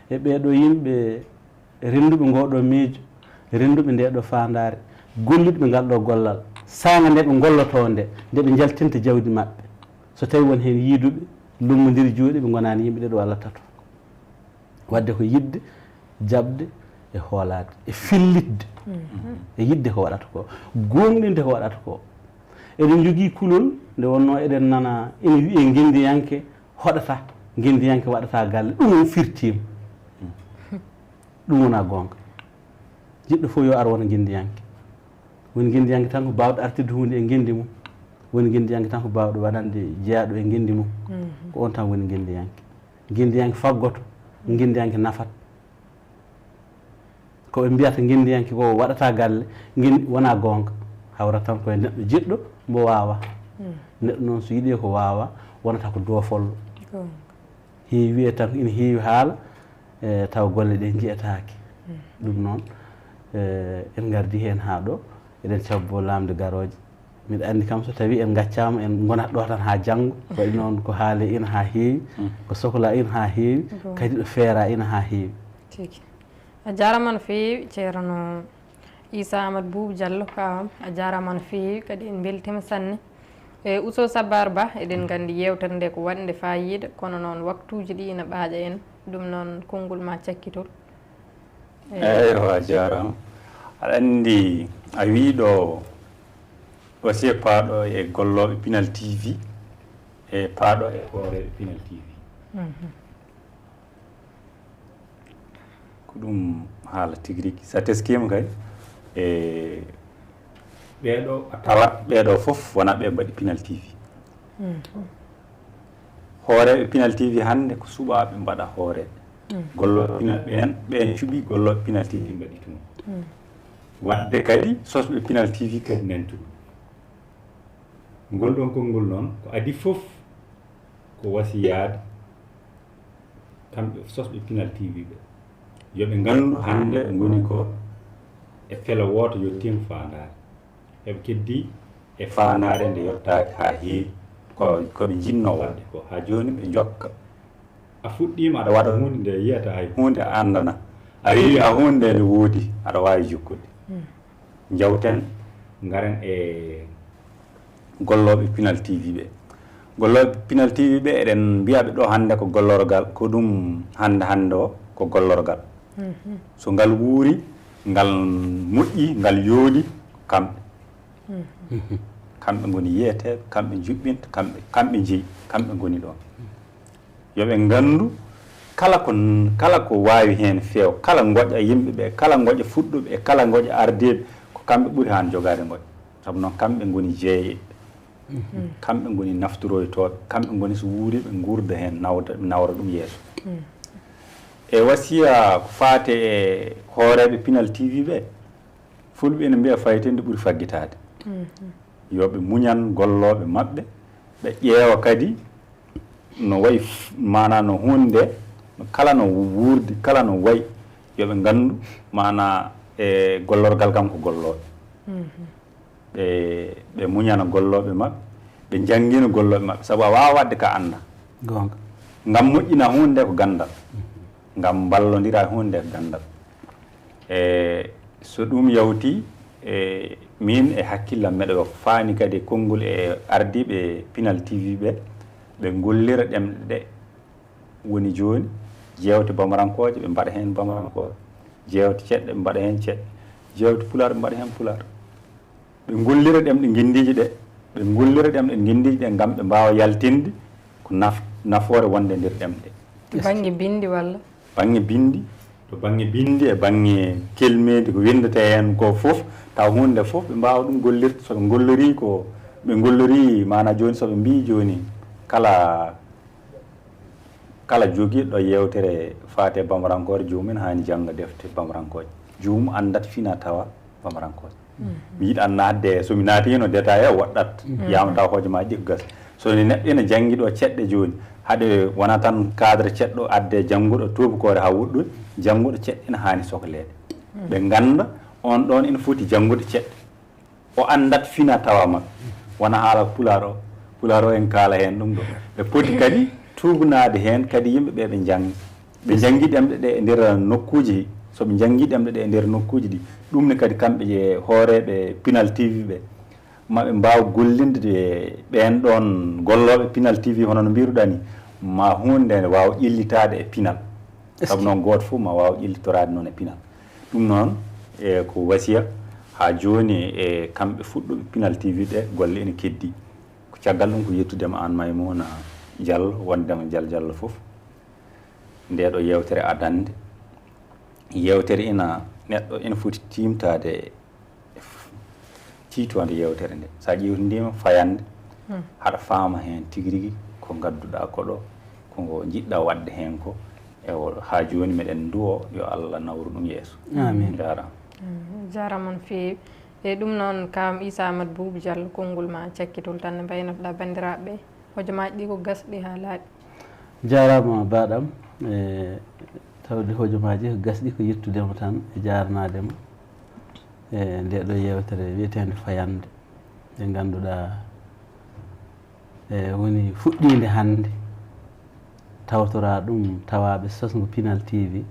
e ɓee ɗoo yimɓe rennduɓe ngoo ɗoo miijo, rennduɓe ndee ɗoo faandaare, gollitɓe ngal ɗoo gollal, saanga nde ɓe ngollotoo nde, nde ɓe njaltinta jawdi maɓɓe. So tawii won heen yiiduɓe, lummbondiri juuɗe, ɓe ngonaani yimɓe ɗiɗo walla tato. Waɗde ko yiɗde, jaɓde e hoolaade, e fillitde e yiɗde ko waɗata ko, gooŋɗinde ko waɗata ko. Eɗen njogii kulol nde wonnoo eɗen nana ene wiyee ngenndiyanke hoɗata, ngenndiyanke waɗata galle. Ɗum o firtiima. Ɗum wonaa goonga. Jiɗɗo fof yo ar wona ngenndiyanke. Woni ngenndiyanke tan ko baawɗo artirde huunde e ngenndi mum. Woni ngenndiyanke tan ko baawɗo waɗande jeyaaɗo e ngenndi mum. Ko oon tan woni ngenndiyanke. Ngenndiyanke faggoto, ngenndiyanke nafat. Ko ɓe mbiyata ngenndiyanke ko waɗata galle, ngenndi wonaa goonga. Hawra tan ko e neɗɗo jiɗɗo mbo waawa. Neɗɗo noon so yiɗi ko waawa, wonata ko doofollo. Heewi wiyee tan, ina heewi haala, e, tawa golle ɗe njiyetaake. Ɗum noon, e, en ngardi heen haa ɗo, eɗen cabbo laamde garooje. Miɗo anndi kam so tawii en ngaccaama, en ngonat ɗo tan haa janngo. Waɗi noon ko haale ina haa heewi, ko sohla ina haa heewi, kadi ɗo feera ina haa heewi. Tigi. A jaaraama no feewi, Ceerno Issa Amadou Boubou Diallo, kaawam, a jaaraama no feewi, kadi en mbeltiima sanne. E, Oustaz Sabbar Bah, eɗen nganndi yeewtere nde ko waɗnde faayiida, kono noon waktuuji ɗi ina ɓaaƴa en, ɗum noon konngol ma cakkitol. E, eywa, a jaaraama. Aɗa anndi, a wii ɗo, wasiya paaɗo e gollooɓe Pinal T V, e paaɗo e hooreeɓe Pinal T V. Ko ɗum haala tigi rigi. So a teskiima kay, e ɓeeɗo a tawat, ɓeeɗo fof wonaa ɓe mbaɗi Pinal T V. Hooreeɓe Pinal T V hannde ko suɓaaɓe mbaɗa hooreeɓe. Gollooɓe Pinal ɓeen, ɓeen cuɓi gollooɓe Pinal T V mbaɗi toon. Waɗde kadi sosɓe Pinal T V kadi nan toon. Ngol ɗoon konngol noon ko adii fof ko wasiyaade kamɓe sosɓe Pinal T V ɓe, yo ɓe nganndu hannde ɓe ngoni ko e felo wooto, yo teeŋ faandaare. Eɓe keddii e faandaare nde yottaaki haa heewi ko, ko ɓe njinnoo waɗde ko. Haa jooni ɓe njokka. A fuɗɗiima aɗa waɗa huunde nde yiyata hay huunde a anndana. A rewi haa huunde nde woodi, aɗa waawi jokkude. Njawten, ngaren e gollooɓe Pinal T V ɓe. Gollooɓe Pinal T V ɓe, eɗen mbiya ɓe ɗo hannde ko gollorgal, ko ɗum hannde hannde o ko gollorgal. So ngal wuuri, ngal moƴƴi, ngal yooɗi, ko kamɓe. Kamɓe ngoni yeeteeɓe, kamɓe njuɓɓinta, kamɓe, kamɓe njeyi, kamɓe ngoni ɗoon. Yo ɓe nganndu kala ko, kala ko waawi heen feew, kala ngoƴa yimɓe ɓe, kala ngoƴa fuɗɗuɓe e kala ngoƴa ardiiɓe, ko kamɓe ɓuri haan jogaade ngoƴa. Sabu noon, kamɓe ngoni jeeyeeɓe. Kamɓe ngoni naftoroytooɓe, kamɓe ngoni so wuuri ɓe nguurda heen, nawda, nawra ɗum yeeso. E wasiya ko faati e hooreeɓe Pinal T V ɓe, Fulɓe ene mbiya faytinde ɓuri faggitaade. Yo ɓe muñan gollooɓe maɓɓe, ɓe ƴeewa kadi no wayi f-, maanaa no huunde nde, kala no wuurdi, kala no wayi, yo ɓe nganndu maanaa e gollorgal kam ko gollooɓe. Ɓe, ɓe muñana gollooɓe maɓɓe, ɓe njanngina gollooɓe maɓɓe, sabu a waawaa waɗde ka anndaa. Goonga. Ngam moƴƴina huunde nde ko ganndal, ngam mballondira huunde nde ko ganndal. E so ɗum yawti, e miin e hakkillam, mbeɗa faani kadi e konngol e ardiiɓe Pinal T V ɓe, ɓe ngollira ɗemɗe ɗe woni jooni, Jeewte bamarankooje, ɓe mbaɗa heen bamarankooje. Jeewte ceɗɗe, ɓe mbaɗa heen ceɗɗe. Jeewte pulaar, ɓe mbaɗa heen pulaar. Ɓe ngollira ɗemɗe ngenndiije ɗe, ɓe ngollira ɗemɗe ngenndiije ɗe ngam ɓe mbaawa yaltinde ko naf-, nafoore wonde nder ɗemɗe. To bannge binndi walla? Bannge binndi, to bannge binndi e bannge kelmeeji ko winndetee heen ko fof, taw huunde fof ɓe mbaawa ɗum gollirde. So ɓe ngollorii ko, ɓe ngollorii, maanaa jooni so ɓe mbii jooni kala, kala jogiiɗo yeewtere faate bamarankoore, joomum en haani jannga defte bamarankooje. Joomum anndat fina tawa bamarankooje. Mi yiɗaa naatde, so mi naati heen o détail o woɗɗat, yamata hojomaaji ɗi ko gasa. So ni neɗɗo ina janngi ɗo ceɗɗe jooni, haɗe wona tan cadre ceɗɗo adde jannguɗo tuubakoore haa woɗɗoyi, jannguɗo ceɗɗe ina haani sokleede. Ɓe ngannda on ɗon ina foti janngude ceɗɗe. O anndat fina tawa makko. Wona haala pulaar o, pulaar o en kaala heen ɗum ɗo. Ɓe poti kadi tuugnaade heen kadi yimɓe ɓe ɓe njanngi. Ɓe njanngi ɗemɗe ɗe e nder nokkuuji, so ɓe njanngi ɗemɗe ɗe e nder nokkuuji ɗi, ɗum ne kadi kamɓe e hooreeɓe Pinal T V ɓe, ma ɓe mbaaw gollinde ɓeen ɗoon gollooɓe Pinal T V, hono no mbiruɗaa ni, ma huunde nde waaw ƴellitaade e pinal. Sabu noon gooto fof ma waaw ƴellitoraade noon e pinal. Ɗum noon e ko wasiya haa jooni e kamɓe fuɗɗuɓe Pinal T V ɗe golle ene keddi. Ko caggal ɗum ko yettude ma aan Maymuna Diallo, wonde ma Diallo Diallo fof. Nde ɗo yeewtere adannde, yeewtere ina, neɗɗo ina foti tiimtaade e f-, tiitoonde yeewtere nde. So a ƴeewtindiima fayannde, haɗa faama heen tigi rigi ko ngadduɗaa ko ɗo, ko ngo njiɗɗaa waɗde heen ko. E o, haa jooni meɗen nduwo yo Allah nawru ɗum yeeso. Amiin. Njaaraama. Mm, jaaraama no feewi. E ɗum noon, Kaam Issa Amadou Boubou Diallo, konngol ma cakkitol tan, nde mbaynotoɗaa banndiraaɓe ɓe. Hojomaaji ɗi ko gasɗi haa laaɓi. Jaaraama baaɗam, e tawde hojomaaji ko gasɗi, ko yettude mo tan e jaarnaade mo e nde ɗo yeewtere wiyeteende Fayannde, nde ngannduɗaa e woni fuɗɗiinde hannde, tawtoraa ɗum tawaaɓe sosngo Pinal T V,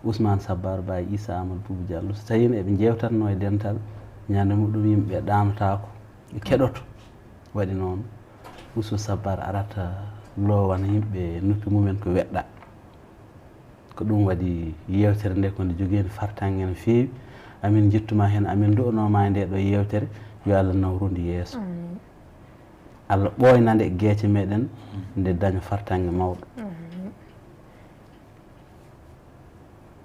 Ousmane Sabbar Ba e Issa Amadou Boubou Diallo. So tawiino eɓe njeewtatnoo e dental, ñande muɗum yimɓe ɗaanotaako, ɓe keɗoto. Waɗi noon, Ousmane Sabbar arata loowana yimɓe noppi mumen ko weɗɗa. Ko ɗum waɗi yeewtere nde ko nde jogiinde fartaŋŋe no feewi. Amin njettuma heen, amin ndu'anoo ma e nde ɗo yeewtere, yo Allah nawru ndu yeeso. Amiin. Allah ɓooynande geece meɗen, nde daña fartaŋŋe mawɗo. Amiin.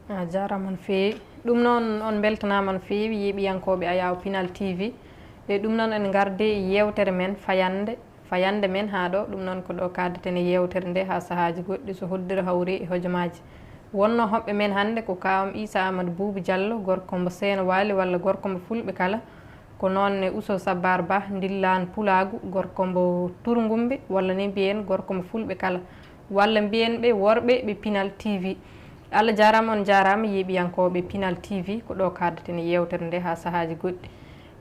A jaaraama no feewi. Ɗum noon, on mbeltanaama no feewi, yeeɓiyankooɓe Ayaawo Pinal T V. E ɗum noon, en ngardi e yeewtere men fayannde, fayannde men haa ɗo. Ɗum noon, ko ɗo kaaddeten e yeewtere nde haa sahaaji goɗɗi, so hoddira hawri e hojomaaji. Wonnoo hoɓɓe men hannde ko Kaam Issa Amadou Boubou Diallo, gorko mbo Seeno Waali walla gorko mbo Fulɓe kala. Ko noon ne Ousmane Sabbar Ba, ndillaan pulaagu, gorko mbo Turngumbi, walla ni mbiyen gorko mbo Fulɓe kala. Walla mbiyen ɓe worɓe ɓe Pinal T V. Allah jaaraama, on jaaraama, yeeɓiyankooɓe Pinal T V, ko ɗo kaaddeten e yeewtere nde haa sahaaji goɗɗi.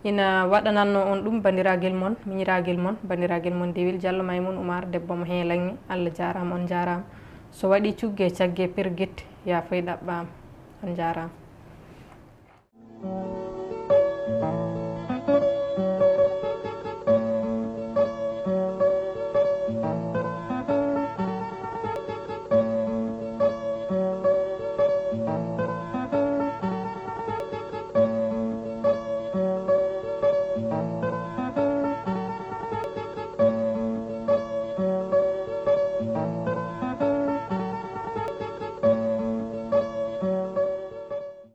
Ina waɗanannoo on ɗum banndiraagal mon, miñiraagal mon, banndiraagal mon Dewel Diallo Maymoun Oumar, debbo mo heen laŋŋe. Allah jaaraama, on jaaraama. So waɗii cugge, cagge, pergit, yaa foy ɗaɓɓaama. On jaaraama.